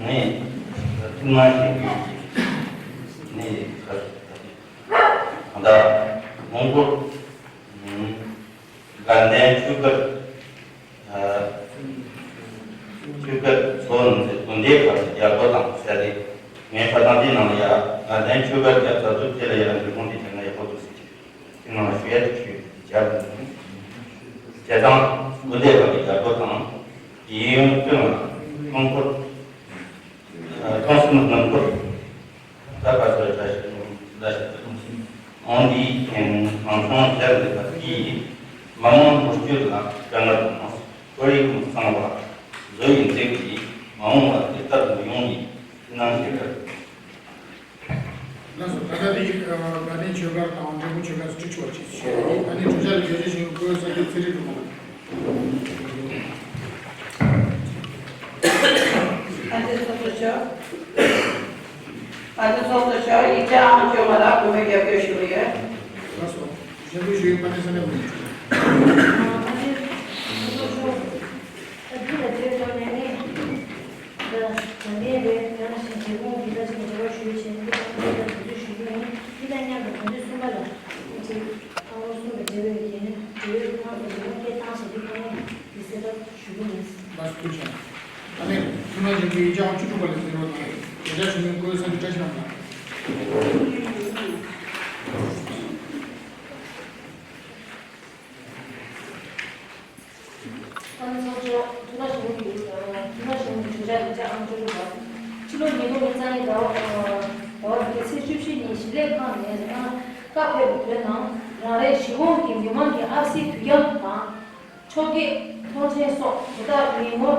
ནས་ཐུགས་སྣང་ཞུ་རྒྱུ་ནས་ད་ལྟ་མོན་གྷོ་དགའ་ལྡན་ཆོས་སྒར། ཆོས་སྒར་ཚོ་ནང་དགོན་སྡེ་ཁག་ལ་རྒྱ་སྒོར་དང་ཟེར་ཏེ། ངས་ཁ་སང་དེའི་ནང་ལ་ཡ་དགའ་ལྡན་ཆོས་སྒར་རྒྱབ་ས་ཚུར་དེ་ལ་ཡ་འབྲི་གུང་དེ་བྱས་ན་ཡག་པོ་འདུག་ཟེར་གྱི། དེ་ནང་ལ་ཞུ་ཡ་དེ་ཞུས་རྒྱབ། བྱས་ཙང་དགོན་སྡེ་ཁག་གི་རྒྱ་སྒོར་དང་། ཡིན་ཡང་སྟོན་ལ་ཁང་སྐོར། ཨ་ཁང་གསུམ་ནང་སྐོར། ད་ག་ཚོད་བཀྲ་ཤིས་ལྷུན་གྲུབ་ཟླ་ཞིག་ཏུ་ཨང་འདིའི་ཐེངས་ནང་སྲུང་བྱ་འདི་དག་གིས་མི་མང་འགུལ་སྐྱོད་ལ་དཀའ་ངལ་དང་ཁོར་ཡུག་གཙང་བ་བཟོ་ཡི་མཛད་ཀྱིས་མ་འོངས་པར་འདི་ལྟར་དུ་ཡོང་ཡིན་ཐུགས་སྣང་ཞུ་གི། ལགས་སོ། ད་ལྟ་འདི་དགའ་ལྡན་ཆོས་སྒར་དང་འབྲས་སྤུངས་ཆོས་སྒར་སུ་ཁྲིད་ཆོག་ཅེས་ཞུས་ཡིན། ཨ་ནི་གྲོས་འཆར་ལ་བརྗོད་གཞི་ཞིག་བཀོད་ས་འདི་ཚེ་རིང་སྒྲོལ་མ་ལགས། ཨ་ནི་ཚོགས་གཙོ་མཆོག་ཨ་ནི་ཚོགས་གཙོ་མཆོག་ཡིག་ཆ་ཨང་བཅོ་ལྔ་ལ་དགོངས་པའི་རྒྱབ་སྐྱོར་ཞུ་གི་ཡོད། ལགས་སོ། ཞུ་གི་ཞུ་ཡོད་པ་ནི་ས་གནས་མི་ཨ་ནི་ཚོགས་གཙོ་མཆོག་ཨ་འདི་ལ་དེ་ཐོག་ནས་ནི། ད་དྲང་བདེན་རེད། ཡང་ན་ཞིང་རྒྱལ་ཁོངས་ཀྱི་ལྟ་ཅི་གི་འབྲེལ་བ་ཞུ་ཡོད་ཅེས་འདི་དང་འདི་ལ་དུས་ཚོད་ཞུ་རྒྱུ་ཡིན། འདི་དང་མཉམ་དུ་དོན་ཚན་གསུམ་པ་ལ་ཅིག་ཨང་ལོ་གསུམ་པ་འབྲེལ་བའི་གལ་ནི་འབྲེལ་ཡོད་ཁོ་རང་ཚོ་ལ་སྐད་བཏང་ཞེས་འདི་ཁོ་ནས་འདི་གསལ་བསྒྲགས་ཞུ་རྒྱུ་ཡིན། ལགས་སོ་ཐུགས་རྗེ་ཆེ། ཨ་ནི་ཐུགས་སྣང་ཞུ་རྒྱུའི་ཡིག་ཆ་ཨང་བཅུ་དྲུག་པ་ལ་གཟིགས་རོགས་གནང་། དེ་འདྲ་ཞུ་མིན་བཀོད་ས་འདི་བཀྲ་ཤིས་ལྷ་མོ་ལགས། ཨ་ནི་ཚོགས་གཙོ་ཐུགས་སྣང་ཞུ་རྒྱུ་ཡིན། ཐུགས་སྣང་ཞུ་རྒྱུ་གྲོས་འཆར་ཡིག་ཆ་ཨང་བཅུ་དྲུག་པ། ཕྱི་ལོ་ཉིས་སྟོང་ཉི་ཤུ་རྩ་གཉིས་ཟླ་བ་ཟླ་བ་འདིའི་ཚེས་བཅུ་བཞི་ཉིན་ཞིང་ལས་ཁང་ནས་ད་བཀའ་ཕེབས་པའི་བོད་ནང་ རང་རེའི་གཞིས་ཁོངས་ཀྱི་མི་མང་གི་ཨར་སིའི་དུས་འགྱངས་དང་། ཆོག་ཁེ་མཐོང་ཆེན་སོགས་དེ་དག་མི་ངོ་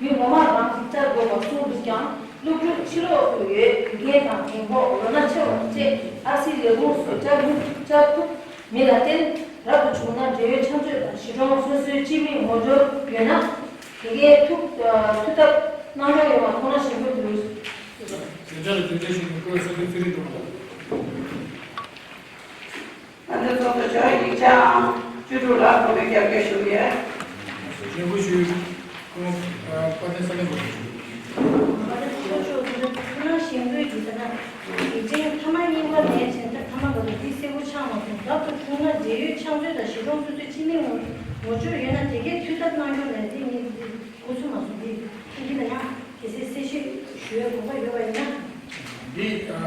མི་ངོ་མ་རང་གིས་བཅར་དགོས་པ་གསུངས་འདུག་ཀྱང་། སློབ་ཕྲུག་ཕྱི་ལོགས་སུ་ཡོད་དགེ་རྒན་དང་རྒན་གོག་ལོ་ན་ཆེ་བ་བཅས་ཨར་སིའི་ལས་ཁུངས་སུ་བཅར་ཐུབ་བཅར་ཐུབ་མེད་ལ་བརྟེན། རབ་ཏུ་བྱུང་ན་འབྲེལ་ཡོད་ཕྱག་མཛོད་དང་གཞིས་གྲོང་སོ་སོའི་སྤྱི་མི་ངོ་སྦྱོར་ཡོད་ན། དེ་གའི་ཐུགས་ཐུགས་ཐབས་གནང་རོགས་ཡོང་བ་ཁོང་ལ་ཞུ་རྒྱུ་འདུག། ཟེར་བྱ་ལ་དོན་ཚན་ཞིག་ནི་བཀོད་ས་དེ་ཚེ་རིང་སྒྲོལ་མ་ལགས། ཨ་ནི་ཚོགས་གཙོ་མཆོག་ཡིག་ཆ་ཨང་བཅུ་དྲུག་ལ་དགོངས་པའི་རྒྱབ་སྐྱོར་ཞུ་གི་ཡོད། ཞུ་རྒྱུ་ཞུ། ཁོང་དཔལ་ལྡན་ས་གནས་འགོ་ཁྲིད། དཔལ་ལྡན་ཚོགས་གཙོ་མཆོག་ཐུགས་སྣང་གཞེན་སྐུལ་གྱི་ས་ན། ཡིག་ཆའི་མཐའ་མ་རྙིང་པ་ནས་བྱས་ན་མཐའ་མ་བར་དུ་འདི་གསལ་པོ་ཆགས་མ་སོང་། རབ་ཏུ་བྱུང་ན་འབྲེལ་ཡོད་ཕྱག་མཛོད་དང་གཞིས་གྲོང་སོ་སོའི་སྤྱི་མི་ངོ་ངོ་སྦྱོར་ཡོད་ན་དེ་གའི་ཐུགས་ཐབས་གནང་རྒྱུ་ལས་འདི་ངས་འདི་འགོ་ཚུགས་མ་སོང་། འདི་འདི་ལ་ཡང་གལ་སྲིད་གསལ་བཤད་ཞུ་བའི་དགོངས་པ་ཡོད་པ་ཡིན་ན། འདི་ཨ་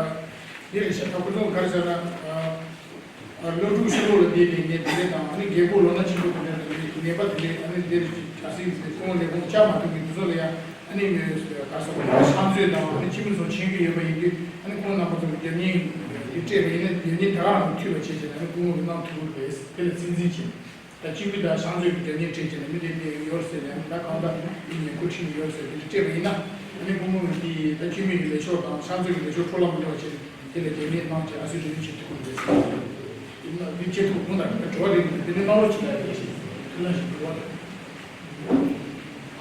འདི་རེད་ཤག་ད་ཁོ་ཚོ་ག་རེ་ཟེར་ན། ཨ་སློབ་ཕྲུག་ཕྱི་ལོགས་ལ་བསྡད་པའི་ངས་དེ་འདྲས་དང་། ཨ་ནི་རྒད་པོ་ལོ་ན་ཆེན་པོ་དེ་འདྲས་དང་ནད་པ་དེ་འདྲས། ཨ་ནི་འདིར་ག་སྲིད་ཟེར་ཁོང་ལས་ཁུངས་བཅར་མ་ཐུབ་མཁན་དེ་ཚོ་ལ་ཡང་། ཨ་ནི་ངས་ག་ས་གོ་ཕྱག་མཛོད་དང་། ཨ་ནི་སྤྱི་མི་ཚོ་མཁྱེན་གྱི་ཡོད་པ་ཡིན་དུས། ཨ་ནི་ཁོང་རྣམ་པ་ཚོ་ལ་རྒྱབ་གཉེར་འདི་སྤྲད་པ་ཡིན་ན། རྒྱབ་གཉེར་ད་ག་རང་མཐུད་པ་བྱས་བྱས་ནས། ཨ་ནི་སྐུ་ངོ་གིས་གནང་ཐུབ་ཀྱི་རེད། དེ་ལ་གཙིགས་འཛིན་བྱས། ད་སྤྱི་མི་དང་ཕྱག་མཛོད་ཀྱི་རྒྱབ་གཉེར་སྤྲད་བྱས་ནས། མི་དེ་དེ་ཡོད་ཟེར་ནས། ཨ་ནི་ད་གང་ལྟར་འདི་ངས་འགོ་ཁྲིད་ནས་ཡོད་ཟེར་དེ་འདྲ་སྤྲད་པ་ཡིན་ན། ཨ་ནི་སྐུ་ངོ་གིས་འདི་ད་སྤྱི་མི་གི་ལས་ཤོག་དང་ཕྱག་མཛོད་ཀྱི་ལས་ཤོག་འཕྲོ་བརླག་མི་འགྲོ་བ་བྱས་ནས། དེ་ལ་རྒྱབ་གཉེར་གནང་བྱས་ཨ་སི་འགྲོ་རྒྱུ་བྱེད་ཐུབ་ཀྱི་རེད་ཟེར། ཡིན་ན་འདི་བྱེད་ཐུབ་ཁོང་དང་འགྲོ་བ་རེད། འདི་ནི་གནང་རོགས་བྱེད་ད་རེད་ཞེས་ཐུགས་སྣང་ཞིག་འདུག་བ།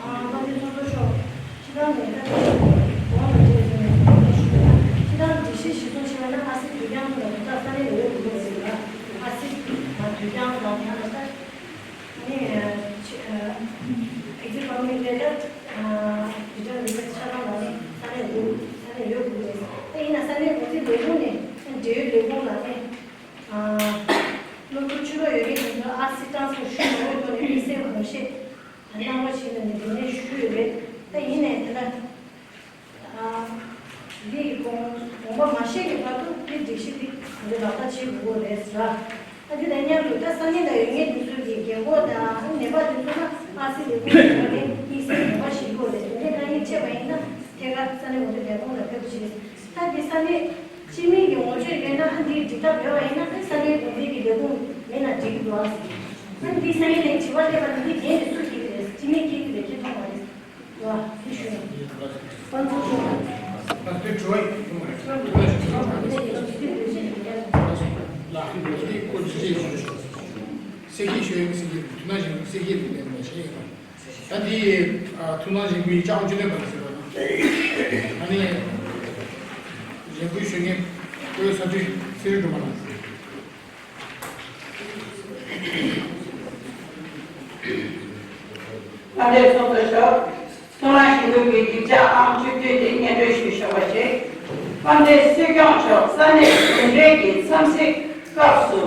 ཨ་དཔལ་ལྡན་ཚོགས་གཙོ་མཆོག་སྤྱི་བཏང་ནས་ད་ལྟ་གོང་ལ་བཅས་ཟིན་ནས་གོང་ལ་ཞུས་ན། སྤྱི་བཏང་སྒྲིག་གཞི་གཞིར་བཟུང་བྱས་པ་ན་ཨ་སི་དུས་འགྱངས་ཐོག་ལ་དེ་དག་ས་གནས་ལ་ཡོད་དགོས་ཀྱི་རེད་ལ། ཨ་སི་དུས་འགྱངས་དང་། ཡང་ན་ད་ནི་ཨེག་ཛིཊ་པོལ་ནི་ལས་ད་ཨ་ཌི་ཇི་ཊལ་རི་ཛལ་ཊི་ཆ་ཚང་ལ་ནི་ས་གནས་ལ་ཡོད་ས་གནས་ལ་ཡོད་དགོས་ཀྱི་རེད། ད་ཡིན་ན་ས་གནས་འགོ་འཛིན་ལས་ཁུངས་ནས་འབྲེལ་ཡོད་ལས་ཁུངས་ལ་ནི་ཨ་སློབ་ཕྲུག་ཕྱི་ལོགས་ཡོད་མཁན་དེ་ཚོ་ཨ་སི་གྲངས་ཚང་ཞུ་མ་དགོས་ཐོག་ནས་དམིགས་བསལ་དགོངས་བཞེས་གནང་རོགས་བྱེད་ནས་ནི་དེ་ནས་ཞུས་ཡོད་རེད། ད་ཡིན་ནའི་དེ་ལ་ཨ་འདི་ཡི་དགོངས་དགོངས་པ་མ་བཞེས་ཀྱི་བར་དུ་འདི་སྒྲིག་གཞི་འདི་ག་འདྲ་ལག་བསྟར་བྱེད་དགོས་རེད་ཟེར། ཨ་འདི་དང་མཉམ་དུ་ད་ས་གནས་ལ་ཡོད་མཁན་དེ་ཚོ་གི་རྒན་གོག་དང་ནད་པ་དེ་ཚོ་ལ་ཨ་སི་ལས་ཁུངས་ཀྱི་ངོས་ནས་དམིགས་བསལ་དགོངས་པ་བཞེས་དགོས་རེད། དེ་འདྲའི་དཀའ་ངལ་འཕྲད་པ་ཡིན་ན་ཐད་ཀར་ས་གནས་འགོ་ཁྲིད་ལས་ཁུངས་ལ་ཕེབས་བྱེད། ད་འདི་ས་གནས་སྤྱི་མི་གི་ངོ་སྤྲོད་ཡོད་ན། ཨ་འདི་འགྲིག་ཐབས་ཡོད་པ་ཡིན་ན་ཨ་ས་གནས་འགོ་འཛིན་གྱི་ལས་ཁུངས་མེད་ན་འགྲིག་གི་འདུག་ཨ། ཨ་འདི་ས་གནས་ནས་དྲི་བ་སླེབས་པ་ན་འདི་འགན་དེ་སུས་འཁྱེར་གྱི་རེད། སྤྱི་མིས་འཁྱེར་གྱི་རེད། ཁྱེར་ཐུབ་མ་རེད། ལ་འདི་ཞུ་ཡིན། དཔལ་འཛོམས་ཤོག་ད་དེ་དྲི་བ་ཡིན། ལ་འདི་སྐོར་ཞིབ་ཞིབ་ཞུ། གསལ་བཤད་ཞུ་ཡིན། གསལ་བཤད་དེ་ལས་མ་བྱས་ཡིན་པ། ད་འདི་ཐུགས་སྣང་གཞེན་སྐུལ་ཡིག་ཆ་ཨང་བཅུ་བདུན་པ་ཟེར་བ་དང་། ཨ་ནི་གཞེན་སྐུལ་ཞུ་མཁན་བོད་ས་འཐུས་ཚེ་རིང་སྒྲོལ་མ་ལགས། ལྷན་རྒྱས་ཚོགས་གཙོ་མཆོག་ཐུགས་སྣང་གཞེན་སྐུལ་གྱི་ཡིག་ཆ་ཨང་བཅུ་བདུན་དེ་སྙན་སྒྲོན་ཞུ་ཆོག་པ་ཞིག་དཔལ་ལྡན་སྲིད་སྐྱོང་མཆོག་ས་གནས་གཞུང་འབྲེལ་གྱི་འཚམས་གཟིགས་སྐབས་སུ་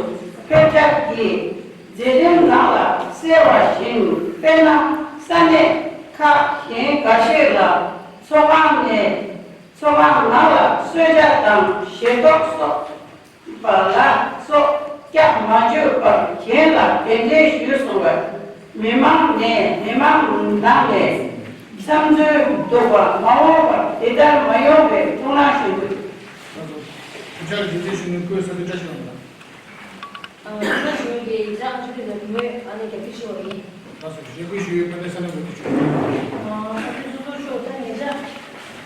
ཕེབས་འཆར་གྱིས། མཛད་རིམ་ནང་ལ་གསལ་བ་བཞིན། དཔེར་ན། ས་གནས་ཁག་གཞན་འགའ་ཞིག་ལ་ཚོགས་ཁང་ནས་ཚོགས་ཁང་ནང་ལ་གསོལ་ཇ་དང་ཞལ་ཏོག་སོགས་པ་ལ་སོགས་རྒྱག་མ་བཅུག་པར་གཞན་ལ་གདན་འདྲེན་ཞུས་སོང་བས། མི་མང་ནས་མི་མང་ནང་ནས་འཚམས་འདྲི་འདུག་པ་མ་འོངས་པར་དེ་ལྟར་མ་ཡོང་བའི་ཐུགས་སྣང་ཞུ་འདུག། ཐུགས་རྗེ་ཆེ། ཞུ་ནས་བཀོད་ས་དེ་བཀྲ་ཤིས་ལགས་ལ། ཨ་ཐུགས་རྗེ་ཆེ། ཡིག་ཆ་ཨང་བཅུ་བདུན་ལ་ངོས་ཨ་ནི་རྒྱབ་སྐྱོར་ཞུ་བ་ཡིན། ལགས་སོ། གཞེན་སྐུལ་ཞུ་ཡུལ་དཔལ་ལྡན་ས་གནས་འགོ་ཁྲིད་མཆོག་ཨ་ཨ་ཚོགས་གཙོ་མཆོག་ད་ཉེ་ཆར་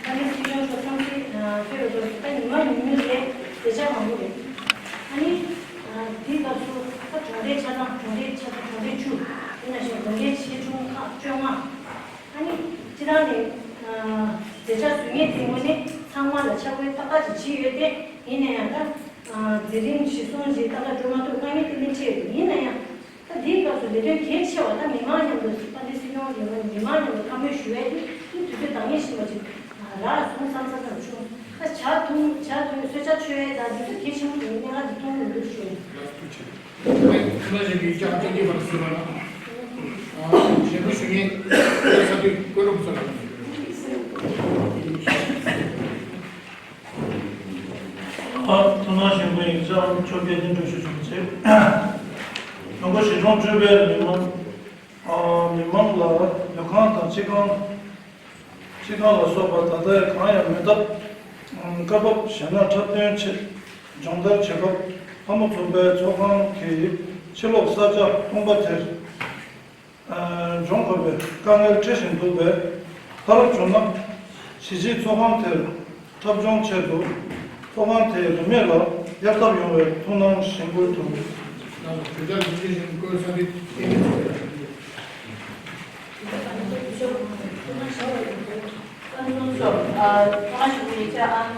ཨ་ནི་སྲིད་སྐྱོང་མཆོག་འཚམས་གཟིགས་ཨ་ཕེབས་པའི་སྐབས་སུ་ད་ཉི་མ་ཉུང་ཉུང་རེད། མཛད་འཆར་མང་པོ་རེད། ཨ་ནི་ཨ་དེའི་སྐབས་སུ་ད་གྲོང་སྡེ་ཆ་ཚང་། གྲོང་སྡེ་ཆ་ཚང་། གྲོང་སྡེ་བཅུ། དེ་ནང་བཞིན་གྲོང་ཁྱེར་ཆེ་ཆུང་ཁག་བཅོ་ལྔ། ཨ་ནི་སྤྱི་བཏང་ནས་ཨ་མཛད་འཆར་བཟོ་མཁན་དེ་ངོས་ནས་ཚང་མ་ལ་ཕྱག་དཔེ་ཏག་ཏག་ཅིག་བྱས་ཡོད་དེ། ཡིན་ན་ཡང་ད་ཨ་མཛད་རིམ་གཞིར་བཟུང་ཅིག་ཏག་ཏག་འགྲོ་མ་ཐུབ་དཀའ་ངལ་དེ་འདྲ་འཕྲད་ཡོད། ཡིན་ན་ཡང་ད་འདིའི་སྐབས་སུ་ལས་དོན་གལ་ཆེ་བ། ད་མི་མང་མཉམ་དུ་དཔལ་ལྡན་སྲིད་སྐྱོང་གི་ངོས་ནས་མི་མང་མཉམ་དུ་བཀའ་མོལ་ཞུ་ཡས་དེ་དུས་ཚོད་འདང་ངེས་ཤིག་མ་ཅིག་རག་སོང་བསམ་བསམ་ཙམ་བྱུང་། ད་ཇ་འཐུང་ཇ་འཐུང་གསོལ་ཇ་མཆོད་ཡས་ད་འདི་ཚོ་གལ་ཆེན་པོ་ཡིན། གནད་འགག་འདི་མཐོང་གི་འདུག་ཞུ་ཡིན། ཐུགས་རྗེ་ཆེ། ཐུགས་རྗེ་ཆེ། ཡིག་ཆ་ཨང་བཅུ་བདུན་པ་ལ་གཟིགས་པ་ན། ཨ་གཞེན་སྐུལ་ཞུ་མཁན་བོད་ས་འཐུས་ཀུན་རོབ་ཚོ་ལགས། ཨ་ཐུགས་སྣང་གཞེན་སྐུལ་ཡིག་ཆ་ཨང་བཅོ་བརྒྱད་དེ་འགྲེལ་བཤད་ཞུ་རྒྱུ་བྱས། ལྷག་པར་གཞིས་གྲོང་བཅུ་པའི་མི་མང་ཨ་མི་མང་ལ་སྡོད་ཁང་དང་སྤྱི་ཁང་། སྤྱི་ཁང་ལ་སོགས་པ་ད་ལྟ་གང་ཡང་མེད་སྟབས། སྐབས་བབ་གཞན་ལ་འཁྲབ་སྟོན་ཆེད་སྦྱོང་བརྡར་བྱེད་སྐབས། ལྷ་མོ་ཚོགས་པའི་ཚོགས་ཁང་གིས་ཕྱི་ལོགས་ས་ཆ་སྟོང་པ་དེར། ཨ། འབྱུང་དགོས་པའི་དཀའ་ངལ་འཕྲད་བཞིན་འདུག་པས། ཐབས་བྱུང་ན་གཞིས་བྱེས་ཚོགས་ཁང་དེར་འཁྲབ་སྦྱོང་ཆེད་དུ་ཚོགས་ཁང་དེའི་རིན་མེད་ལ་གཡར་ཐབས་ཡོང་བའི་ཐུགས་སྣང་གཞེན་སྐུལ་དུ། ལགས་སོ། གྲོས་འཆར་འདི་འདྲ་ཞིག་བཀོད་ས་འདི་ཨེ་མི་ཚོ་ཡང་། ཨ། ཐོག་མ་ཞུ་ཡིག་ཆ་ཨང་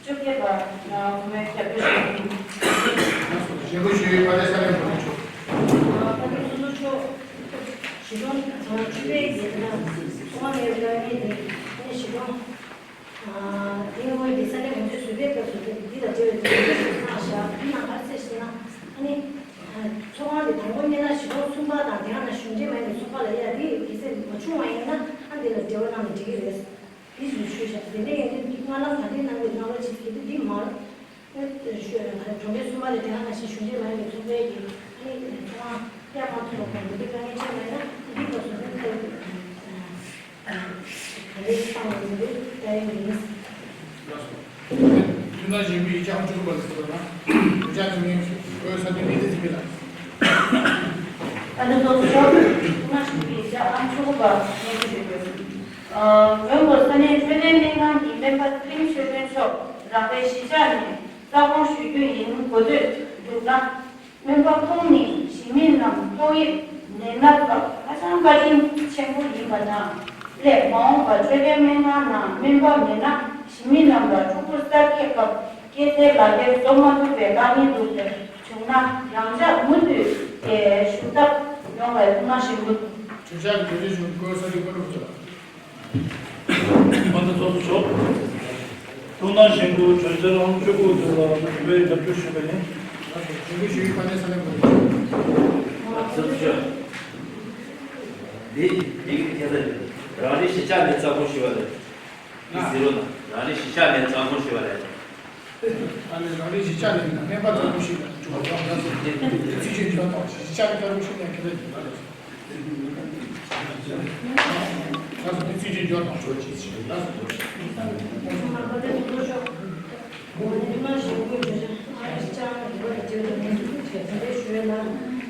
བཅོ་བརྒྱད་པ་ནང་ངོ་མའི་རྒྱབ་སྐྱོར་ཞུ་གི་ཡིན། ལགས་སོ། གཞེན་སྐུལ་ཞུ་ཡིག་དཔལ་ལྡན་ས་གནས་འགོ་ཁྲིད་མཆོག་དཔལ་ལྡན་ཚོགས་གཙོ་མཆོག་གཞིས་གྲོང་བཅུ་པའི་ཡན་ལ་ཚོགས་ཁང་ནས་བླ་མེད་ནས་གཞིས་གྲོང་། དེ་སྔོན་གྱི་ས་གནས་འགོ་འཛིན་ཟུར་པའི་སྐབས་སུ་འདི་ལ་འབྲེལ་བའི་དོན་ཚན་ཞིག་གནང་བཞག་འདི་ནང་ག་རེ་གསལ་ཞེ་ན། ཨ་ནི། ཚོགས་ཁང་དེ་དང་པོ་སྨན་བླ་གཞིས་གྲོང་གསུམ་པ་དང་དེ་ག་ནང་བཞིན་གཞུང་འབྲེལ་མ་ཡིན་པའི་ཚོགས་པ་ལ་ཡ་དེ་གལ་སྲིད་མ་བྱུང་བ་ཡིན་ན་ཨ་འདི་ལ་འབྲེལ་བ་གནང་ན་འགྲིག་གི་རེད། འདི་ཞུ་ཞུས་བཞག་དེ་འདྲ་ཡིན་དུས་འདི་སྔ་ལམ་ག་འདྲའི་གནང་དགོས་གནང་རོགས་བྱེད་ཟེར་དུས་འདི་མར། ཨེ། ཞུ་གྲོང་ཁྱེར་གསུམ་པ་ལ་དེ་ག་ནང་བཞིན་གཞུང་འབྲེལ་མ་ཡིན་པའི་ཚོགས་པའི་གི་ཨ་ནི་ཚོགས་ཁང་ཡར་མར་ཐོན་པ་དང་འདི་དཀའ་ངལ་འཕྲད་མ་ཡིན་ན་འདི་སྐབས་སུ་ནི་ཁ་ཡོད། ག་རེ་བཏང་བ་ཡིན་དུས་ད་ཡིན་ཡིན། ཐུགས་སྣང་གཞེན་སྐུལ་ཡིག་ཆ་ཨང་བཅུ་དགུ་པ་ལ་གསལ་བ་ན། གྲོས་འཆར་ཐུང་ངེ་བོད་ས་མཐོའི་མི་སྡེ་འཛིན་པའི་ལ། ཨ་ནི་ཚོགས་གཙོ་མཆོག་ཐུགས་སྣང་གཞེན་སྐུལ་ཡིག་ཆ་ཨང་བཅུ་དགུ་པ་སྙན་ཞུ་ཞུ་དགོས། ཨ། མོན་གྷོ་ས་གནས་འཕྲོད་བསྟེན་སྨན་ཁང་གི་སྨན་པ་ཚེ་རིང་ཆོས་སྒྲོན་མཆོག་རག་པའི་གཞིས་ཆགས་ནས་རྩ་དགོངས་ཞུ་རྒྱུ་ཡིན། གོ་ཐོས་གྲུབ་ན། སྨན་པ་ཁོང་ནི་གཞིས་མི་རྣམས་ཏོག་དབྱིབས་ནད་མནར་སྐབས་ཧ་ཅང་བཀའ་དྲིན་ཆེན་པོ་ཡིན་པ་དང་སླད་མ་འོངས་པར་འཕྲོད་བསྟེན་སྨན་ཁང་ནང་སྨན་པ་མེད་ན་གཞིས་མི་རྣམས་ལ་ཕྲུ་གུ་གསར་སྐྱེས་སྐབས་སྐྱེས་ཚལ་ལག་འཁྱེར་བཟོ་མ་ཐུབ་པའི་དཀའ་ངལ་འདུག་ཟེར། བྱུང་ན་རང་འཇགས་མུ་མཐུད་དེ་ཞུ་ཐབས་ཡོང་བའི་ཐུགས་སྣང་གཞེན་སྐུལ། གྲོས་འཆར་གྱི་གྲོས་ཆོད་བྱུང་གོ་ས་འདི་བཀའ་སློབ་ཟེར། དཔལ་ལྡན་ཚོགས་གཙོ་མཆོག་ཐུགས་སྣང་གཞེན་སྐུལ་གྲོས་འཆར་ཨང་བཅུ་དགུ་དེ་ལ་ནུས་པའི་རྒྱབ་སྐྱོར་ཞུས་པ་ཡིན། གཞེན་སྐུལ་ཞུ་ཡིག་དཔལ་ལྡན་ས་གནས་འགོ་ཁྲིད་མཆོག་ཚོགས་གཙོ་མཆོག་འདི་འདི་གི་ཁྱད་མཚར་རང་རེའི་གཞིས་ཆགས་ནས་རྩ་དགོངས་ཞུ་བ་རེད། འདི་ཟེར་རོ་ན་རང་རེའི་གཞིས་ཆགས་ནས་རྩ་དགོངས་ཞུ་བ་རེད། ཨ་ནི་རང་རེའི་གཞིས་ཆགས་ནས་ཡིན་ན་སྨན་པ་རྩ་དགོངས་ཞུས་ན་འགྲིག་པ་རེད། ཚིག་ཆུང་ཆུང་དང་གཞིས་ཆགས་ནས་རྩ་དགོངས་ཞུས་ན་ཁྱད་མཚར་ཡོད་པ་རེད། ལགས་སོ། འདི་ཚིག་ཆུང་ཆུང་དང་ཆོག་ཅིག་ཞུ། ལགས་སོ། ཐུགས་རྗེ་ཆེ་ཞུ་ཡ་ལ། ངས་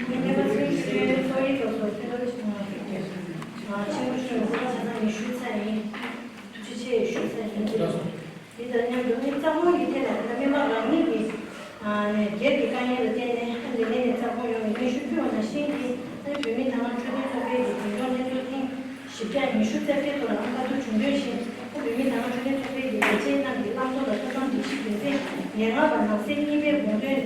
སྨན་པ་ཚེ་རིང་ཆོས་སྒྲོན་ཚོགས་ཡིག་སྐབས་སུ་ཕན་ཐོགས་ཆེན་པོ་ཞིག་གནང་བ་ཞིག་ཆེན་པོ་ཞུ་བ་ལ་ཆ་ཚང་ངས་ཞུས་ཚར་ཡིན། ཐུགས་རྗེ་ཆེ་ཞུས་ཚར་ཡིན། འདི་དང་མཉམ་དུ་ནི་རྩ་དགོངས་ཀྱི་ཐད་ལ་ད་སྨན་པ་རང་ཉིད་ཀྱི་ནས་སྒེར་གྱི་དཀའ་ངལ་ལ་བརྟེན་ནས་ལས་ལས་ནས་རྩ་དགོངས་ཡོང་བའི་སྙན་ཞུ་ཕུལ་བ་ནང་བཞིན་གྱི་ཨ་ནི་བོད་མི་དང་བླངས་འཕྲོད་བསྟེན་ཚོགས་པའི་གི་འཛིན་སྐྱོང་ལྷན་ཚོགས་ཐེངས་བཞི་བརྒྱ་ཉི་ཤུ་རྩ་བརྒྱད་ཐོག་ལ་བཀའ་བསྡུར་བྱུང་དོན་བཞིན་ཨ་བོད་མི་དང་བླངས་འཕྲོད་བསྟེན་ཚོགས་པའི་གི་ལས་བྱེད་རྣམས་ཀྱི་བླང་དོར་ལ་ཐོབ་ཐང་སྒྲིག་གཞི་དོན་ཚན་ཉེར་ལྔ་པ་ནང་གསེས་གཉིས་པའི་དགོངས་དོན་ནི།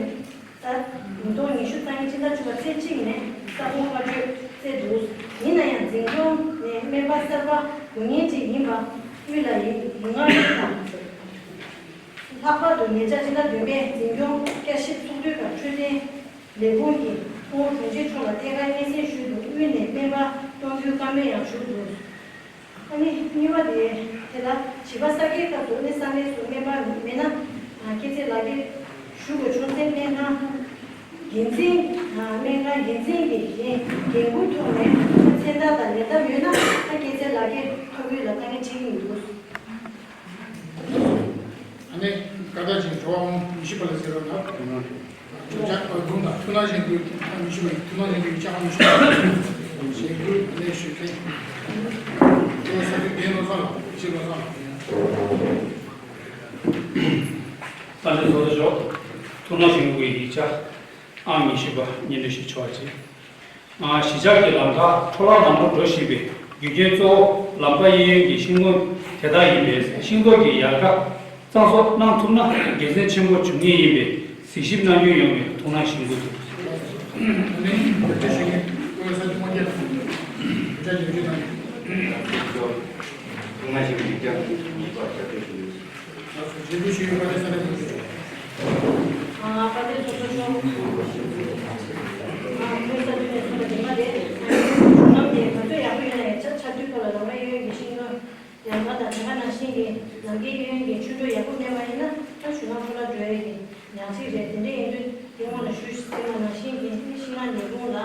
ཟླ་ཉིས་སྟོང་ཉི་ཤུ་རྩ་གཉིས་ཕྱི་ཟླ་བཅུ་པ་ཚེས་གཅིག་ནས་རྩ་དགོངས་བཀའ་འཁྲོལ་སྩལ་འདུག་ཡིན་ན་ཡང་འཛིན་སྐྱོང་ནས་སྨན་པ་གསར་པ་དགོས་ངེས་ཅིག་ཡིན་པ་དབུས་ལ་ཡིག་ཡིག་ངག་དངོས་དང་། ལྷག་པར་དུ་ཉེ་ཆར་ཕྱི་ཟླ་བདུན་པའི་འཛིན་སྐྱོང་བསྐྱར་ཞིབ་ཚོགས་འདུའི་སྐབས་འཕྲོད་བསྟེན་ལས་ཁུངས་ཀྱི་སྐུ་ངོ་དྲུང་ཆེ་མཆོག་ལ་ཐད་ཀར་སྙན་སེང་ཞུས་འདུག་དབུས་ནས་སྨན་པ་གཏོང་རྒྱུའི་བཀའ་མོལ་ཡང་ཞུས་འདུག་ཨ་ནི་གཉིས་པ་དེ་དེ་ལ་བྱིས་པ་གསར་སྐྱེས་སྐབས་སུ་ནི་ས་གནས་སུ་སྨན་པ་མེད་ན་སྐྱེས་ཚེ་ལག་འཁྱེར་ཞུ་དགོས་བྱུང་ཚེ་སྨན་ཁང་འགན་འཛིན་སྨན་ཁང་འགན་འཛིན་གྱི་འགན་འགན་འཁུར་ཐོག་ནས་མཚན་རྟགས་དང་ལས་ཐབས་ཡོད་ན་ད་སྐྱེས་ཚེ་ལག་འཁྱེར་ཕབ་ཡུལ་ལ་དཀའ་ངལ་འཕྲད་ཀྱི་མི་འདུག་ཨ་ནི་བཀའ་བཀའ་ཅིག་འགྲོ་བ་ཉི་ཤུ་པ་ལ་ཟེར་བ་ན། ལྕགས་པ་དགུང་དང་ཐུགས་སྣང་གཞེན་སྐུལ་ཨ་ཉི་ཤུ་པ་ཡིན། ཐུགས་སྣང་གཞེན་སྐུལ་ལྕགས་པ་ཉི་ཤུ་པ་གཞེན་སྐུལ་ལས་ཞུ་མཁན་ལོ་ས་དུས་རྒན་བློ་བཟང་ལགས་ཡིན། ཕྱི་བློ་བཟང་ལགས་ཡིན། ས་གནས་ཚོགས་གཙོ་མཆོག་ཐུགས་སྣང་གཞེན་སྐུལ་ཡིག་ཆ་ཨང་ཉི་ཤུ་པ་སྙན་སྒྲོན་ཞུ་ཆོག་པ་བྱེད། གཞིས་ཆགས་ཀྱི་ལམ་ཁ་འཕྲོ་བརླག་ནང་དུ་འགྲོ་བཞིན་པའི་རྒྱུ་རྐྱེན་གཙོ་བོ་ལམ་ཁ་གཡས་གཡོན་གྱི་ཤིང་སྡོང་དེ་དག་ཡིན་པས་ཤིང་སྡོང་གི་ཡལ་ག་གཙང་བཟོ་གནང་ཐུབ་ན་དགེ་མཚན་ཆེན་པོ་འབྱུང་ངེས་ཡིན་པས་གཟིགས་ཞིབ་གནང་རྒྱུ་ཡོང་བའི་ཐུགས་སྣང་གཞེན་སྐུལ་ཞུ། ཐུགས་སྣང་གཞེན་སྐུལ་ཡིག་ཆ་ཨང་ཉི་ཤུ་པ་ཞལ་འདོན་ཞུ་ཡོད། ཨ། དཔལ་ལྡན་ཚོགས་གཙོ་མཆོག་ཨ། བོད་ས་མཐོའི་གནས་ཚུལ་ལ་རྗེས་མ་རེད། ཨ་ནི་གཞུང་ལམ་དེ་ག་ཚོད་ཡག་པོ་ཡོད་ན་ཡང་ཆ་ཆ་དུས་ཐོག་ལ་ལམ་ཁ་གཡས་གཡོན་གྱི་ཤིང་སྡོང་ཡལ་ག་དང་དེ་ག་ནང་བཞིན་གྱི་ལམ་ཁའི་གཡས་གཡོན་གྱི་ཆུ་འགྲོ་ཡག་པོ་མེད་པ་ཡིན་ན་ད་གཞུང་ལམ་འཕྲོ་བརླག་འགྲོ་ཡས་ཀྱི་ཉག་གཅིག་རེད། དེ་འདྲ་ཡིན་དུས་དེ་སྔོན་ལ་ཞུས་ཟིན་པ་ནང་བཞིན་གྱི་ཤིང་ནགས་ལས་ཁུངས་ལ་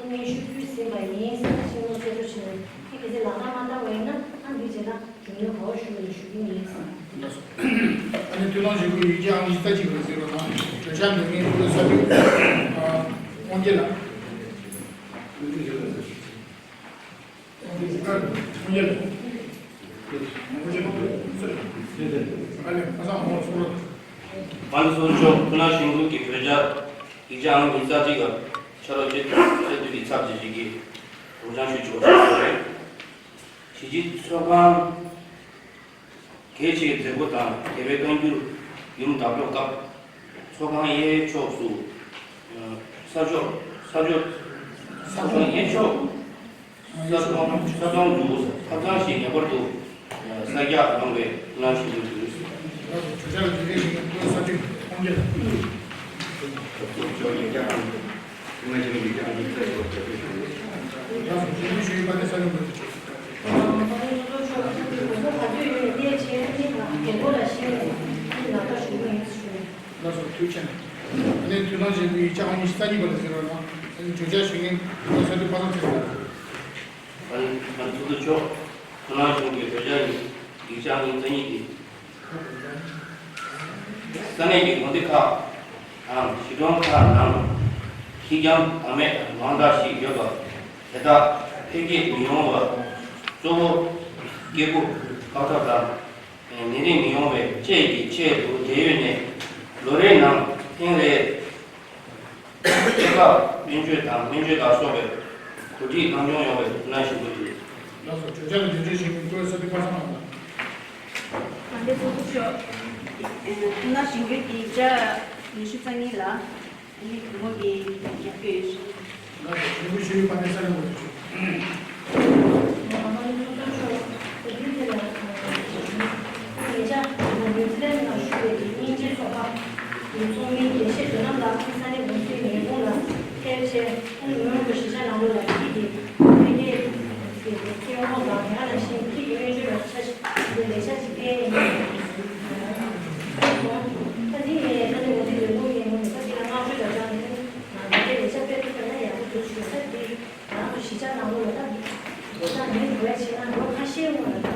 སྙན་ཞུ་ཕུལ་ཟིན་པ་ཡིན། ཤིང་སྡོང་ཆེད་དུ། ཞེས་ཨ་གལ་སྲིད་ལག་བསྟར་མ་བསྟར་བ་ཡིན་ན་ཨ་འདི་བྱས་ན་གྲུབ་འབྲས་ག་པར་ཞུགས་ཡོད་ཞུ་གི་ཡིན། ལགས་སོ། ཨ་ནི་དུས་ནང་བཞིན་གྱི་ཡིག་ཆ་ཨང་ཉི་ཤུ་རྩ་གཅིག་པ་ཟེར་བ་དང་གྲོས་འཆར་འདོན་མཁན་བློ་གསར་འགྱུར་དབང་རྒྱལ་ལགས། དབང་རྒྱལ་ལགས། ཨ་ནི་ཁ་སང་འོང་སོང་རོགས། ཨ་ནི་སོ་མཆོག་ཐུགས་སྣང་གཞེན་སྐུལ་གྱི་གྲོས་འཆར་ཡིག་ཆ་ཨང་ཉི་ཤུ་རྩ་གཅིག་པ་ཕྱག་རོགས་ཆེ་ཆེ་དུས་ཀྱི་ཚབ་ཇི་བཞིན་གྱི་ཧུར་བརྩོན་ཞུ་ཆོག་ཞུ་རེད། གཞིས་བྱེས་ཚོགས་ཁང་གལ་ཆེའི་མཛད་སྒོ་དང་རྒྱལ་བའི་བཀའ་འགྱུར་ཡུམ་བདག་སྐྱོང་སྐབས་ཚོགས་ཁང་གཡས་ཕྱོགས་སུ། ས་ཕྱོགས་ས་ཕྱོགས་ཚོགས་ཁང་གཡས་ཕྱོགས་ས་སྟོང་ས་སྟོང་དུ་ཐབ་ཚང་ཞིག་ངེས་པར་དུ་གསར་རྒྱག་གནང་བའི་ཐུགས་སྣང་གཞེན་སྐུལ་ཞུ། གྲོས་འཆར་ལ་རྒྱུན་ལས་ཞིག་བཀོད་ས་ཁྲིམས་ཁོང་རྒྱ། ལགས་སོ། དྲི་བ་ཞུ་ཡིན་པ་དེ་ས་ཡོམ་བར་དུ་ཆོག་ལགས་སོ། ཐུགས་རྗེ་ཆེ། ཨ་ནི་དུས་ནང་བཞིན་གྱི་ཡིག་ཆ་ཨང་ཉི་ཤུ་རྩ་གཉིས་པ་ལ་ཟེར་བ་ན་ཨ་ནི་གྲོས་འཆར་ཞུ་མཁན་ས་འདུས་པ་སངས་ཚེ་རིང་ལགས། ཨ་ནི་ཨ་ནི་ཐུགས་རྗེ་ཆེ། ཐུགས་སྣང་གཞེན་སྐུལ་གྲོས་འཆར་ཡིག་ཆ་ཨང་ཉི་ཤུ་རྩ་གཉིས་ཏེ། ས་གནས་ཀྱི་དགོན་སྡེ་ཁག་དང་གཞིས་གྲོང་ཁག་ནང་ཁྱི་རྐྱང་བདག་མེད་མང་དག་ཞིག་ཡོད་པ་དེ་དག་འཕེལ་རྒྱས་མི་ཡོང་བར་གཙོ་བོ་སྐྱེ་དགུ་བཀག་ཐབས་དང་ནད་རིགས་མི་ཡོང་བའི་དཔྱད་ཀྱི་ཆེད་དུ་དེ་ཡོད་ནས་ལོ་རེའི་ནང་ཐེངས་རེ། སྐྱེ་འགག་སྨན་བཅོས་དང་སྨན་བཅོས་ལ་སོགས་པའི་གོ་སྒྲིག་གང་བྱུང་ཡོང་བའི་ཐུགས་སྣང་གཞེན་སྐུལ་ཞུ། ལགས་སོ། གྲོས་འཆར་ལ་རྒྱུན་འཁྱོངས་བྱེད་མཁན་བཀུར་འོས་ས་འདུས་པ་སངས་ལགས། དགའ་ལྡན་ཚོགས་གཙོ་མཆོག་ཐུགས་སྣང་གཞེན་སྐུལ་གྱི་ཡིག་ཆ་ཉི་ཤུ་རྩ་གཉིས་ལ་ཨ་ནི་གུས་མོ་གི་རྒྱབ་སྐྱོར་ཡོད་ཞུ། ལགས་སོ། དྲི་བ་ཞུ་ཡིན་པ་དེ་ས་ཡོམ་བར་དུ་ཆོག་ལས་བྱ་ནིའུ་ཛི་ལན་ནང་བཞུགས་པའི་སྙིང་རྗེ་ཚོགས་པ་ཚོགས་མི་དགེ་བཤེས་དོན་གྲུབ་ལགས་ཀྱིས་ས་གནས་གོང་ཞུས་ཉིན་གུང་ལ་ཕེབས་ཆེད་ཨ་ནི་མོན་གྷོ་གཞིས་ཆགས་ནང་ལོགས་ལ་ཁྱི་གི་འཕེལ་རྒྱས་ཀྱི་ཐད་དབང་དང་དེ་ག་ནང་བཞིན་ཁྱི་གི་སྨན་བཅོས་ལ་ཆ་ཞིག་འདི་ལས་བྱ་ཅིག་སྤེལ་ཡིན་པ་ད་འདི་ངས་ས་གནས་གོང་ཞུས་ལས་ཁུངས་ཀྱི་ངོས་ནས་ས་གཞི་ལ་བསྔགས་བརྗོད་དང་སྦྲགས་ནས་ད་ལྟའི་ལས་བྱ་སྤེལ་ཐུབ་པ་ན་ཡག་པོ་འདུག་ཞུ་ས་འདི། ང་ཚོ་གཞིས་ཆགས་ནང་ལོགས་ལ་ད་ལོ་གྲངས་ཉུང་དུ་བྱས་ན་ལོ་ཁ་ཤས་སྔོན་ལ་ད་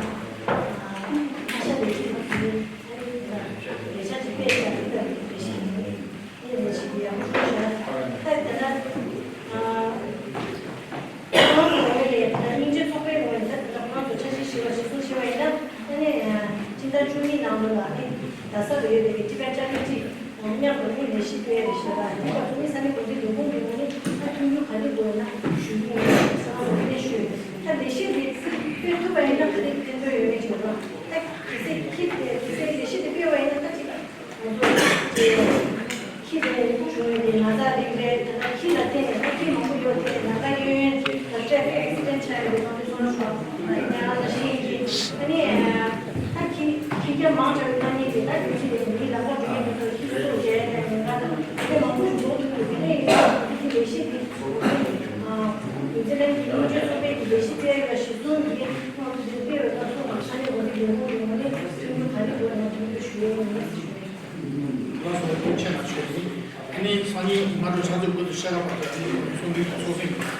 ཁ་ཤས་ལས་ཀྱི་ལོ་ཟིན་ལས་བྱ་ཅིག་སྤེལ་བྱ་ཡིན་པ་རེད་ཞེས་ངས་ལས་བྱེད་ཀྱི་ཡག་པོ་ཞུ་བྱ། ད་ད་ལྟ་ང་ཚོ་ངོས་ནས་ད་སྙིང་རྗེ་ཚོགས་པའི་ངོས་ནས་ད་ད་ལྟ་ང་ཚོ་འཆར་གཞི་ཞིག་ལ་གཞི་བཟུང་བྱས་པ་ཡིན་ན་ཨ་ནི་སྤྱི་ཟླ་བཅུ་གཉིས་ནང་ལོགས་ལ་ཨ་ནི་རྡ་ས་ལ་ཡོད་པའི་ཊི་བེཊ་ཅ་ལི་ཊི་མཉམ་དུ་ནི་ལས་གཞི་སྤེལ་རེ་ཞེས་པ་ཡིན་པ་ཚོ་ནི་ས་གནས་དགོན་སྡེ་ལས་ཁུངས་ཀྱི་ངོས་ནས་ད་མཐུན་འགྱུར་ག་རེ་དགོས་ན་ཞུ་གི་ཡིན་ཞེས་ང་ཚོ་ངོས་ནས་ཞུས་ཡོད། ད་ལས་གཞི་འདི་སྤེལ་ཐུབ་པ་ཡིན་ན་ག་རེ་ཕན་ཐོགས་ཡོད་མེད་ཅིག་ཡོད་ན་ད་གལ་སྲིད་ཁྱི་དེ་གལ་སྲིད་ལས་གཞི་འདི་སྤེལ་བ་ཡིན་ན་ད་ཅིག་ང་ཚོ་ཁྱི་དེ་བྱུང་ཡོད་དེ་ན་ཚ་རིགས་རེད། ད་ལྟ་ཁྱི་ལ་བརྟེན་ནས་ད་ཁྱི་མང་པོ་ཡོད་དེ་ན་ཚ་གཡོལ་ཡོན་ད་ཊེ་ཕིག་ཨེག་སི་ཌེན་ཊི་ཆགས་ཡོད་དེ་ང་ཚོ་ཚོར་ཤོག་ཡིན་ན་ང་ཚོ་ཤེས་ཀྱི་ཨ་ནི། ད་ཁྱི་ཁྱི་རྒྱ་མང་དྲགས་པའི་ཐ་སྙད་དེ་ད་རྒྱུན་ཆད་དེ་མིའི་ལག་པ་འགྲོ་ཡས་ཀྱི་ཐོག་ཁྱི་ཚོ་མཇལ་ཡས་ཀྱི་ཉེན་ཁ་དང་དེ་མང་པོ་ཞིག་འགྲོ་ཐུབ་ཀྱི་དེ་ནས་ཡིན་ན་ཁྱི་ལས་གཞི་དེ་ཨ་ནིའུ་ཛི་ལན་གྱི་སྨན་བཅོས་ཚོགས་པའི་གི་ལས་གཞི་སྤེལ་ཡོད་གཞི་བཟུང་གིས་ཁོང་ཚོ་དེ་སྤེལ་བའི་སྐབས་སུ་ས་གནས་དགོན་སྡེ་ལས་ཁུངས་ཀྱི་ངོས་ནས་མཐུན་འགྱུར་ག་རེ་དགོས་ན་མཐུན་འགྱུར་ཞུ་ཡས་ཡིན་ཞུ་ཡས། ལགས་སོ། ཐུགས་རྗེ་ཆེ་ལགས་ཞུ་ཡས་ཡིན། ཨ་ནི་སང་ཉིན་སྔ་དྲོ་ཕྱག་ཚོད་དགུ་དང་ཕྱེད་ཀ་བར་དུ་ཨ་ནི་གསུང་འདུས་དང་ཚོགས་གསོག་ཡིན།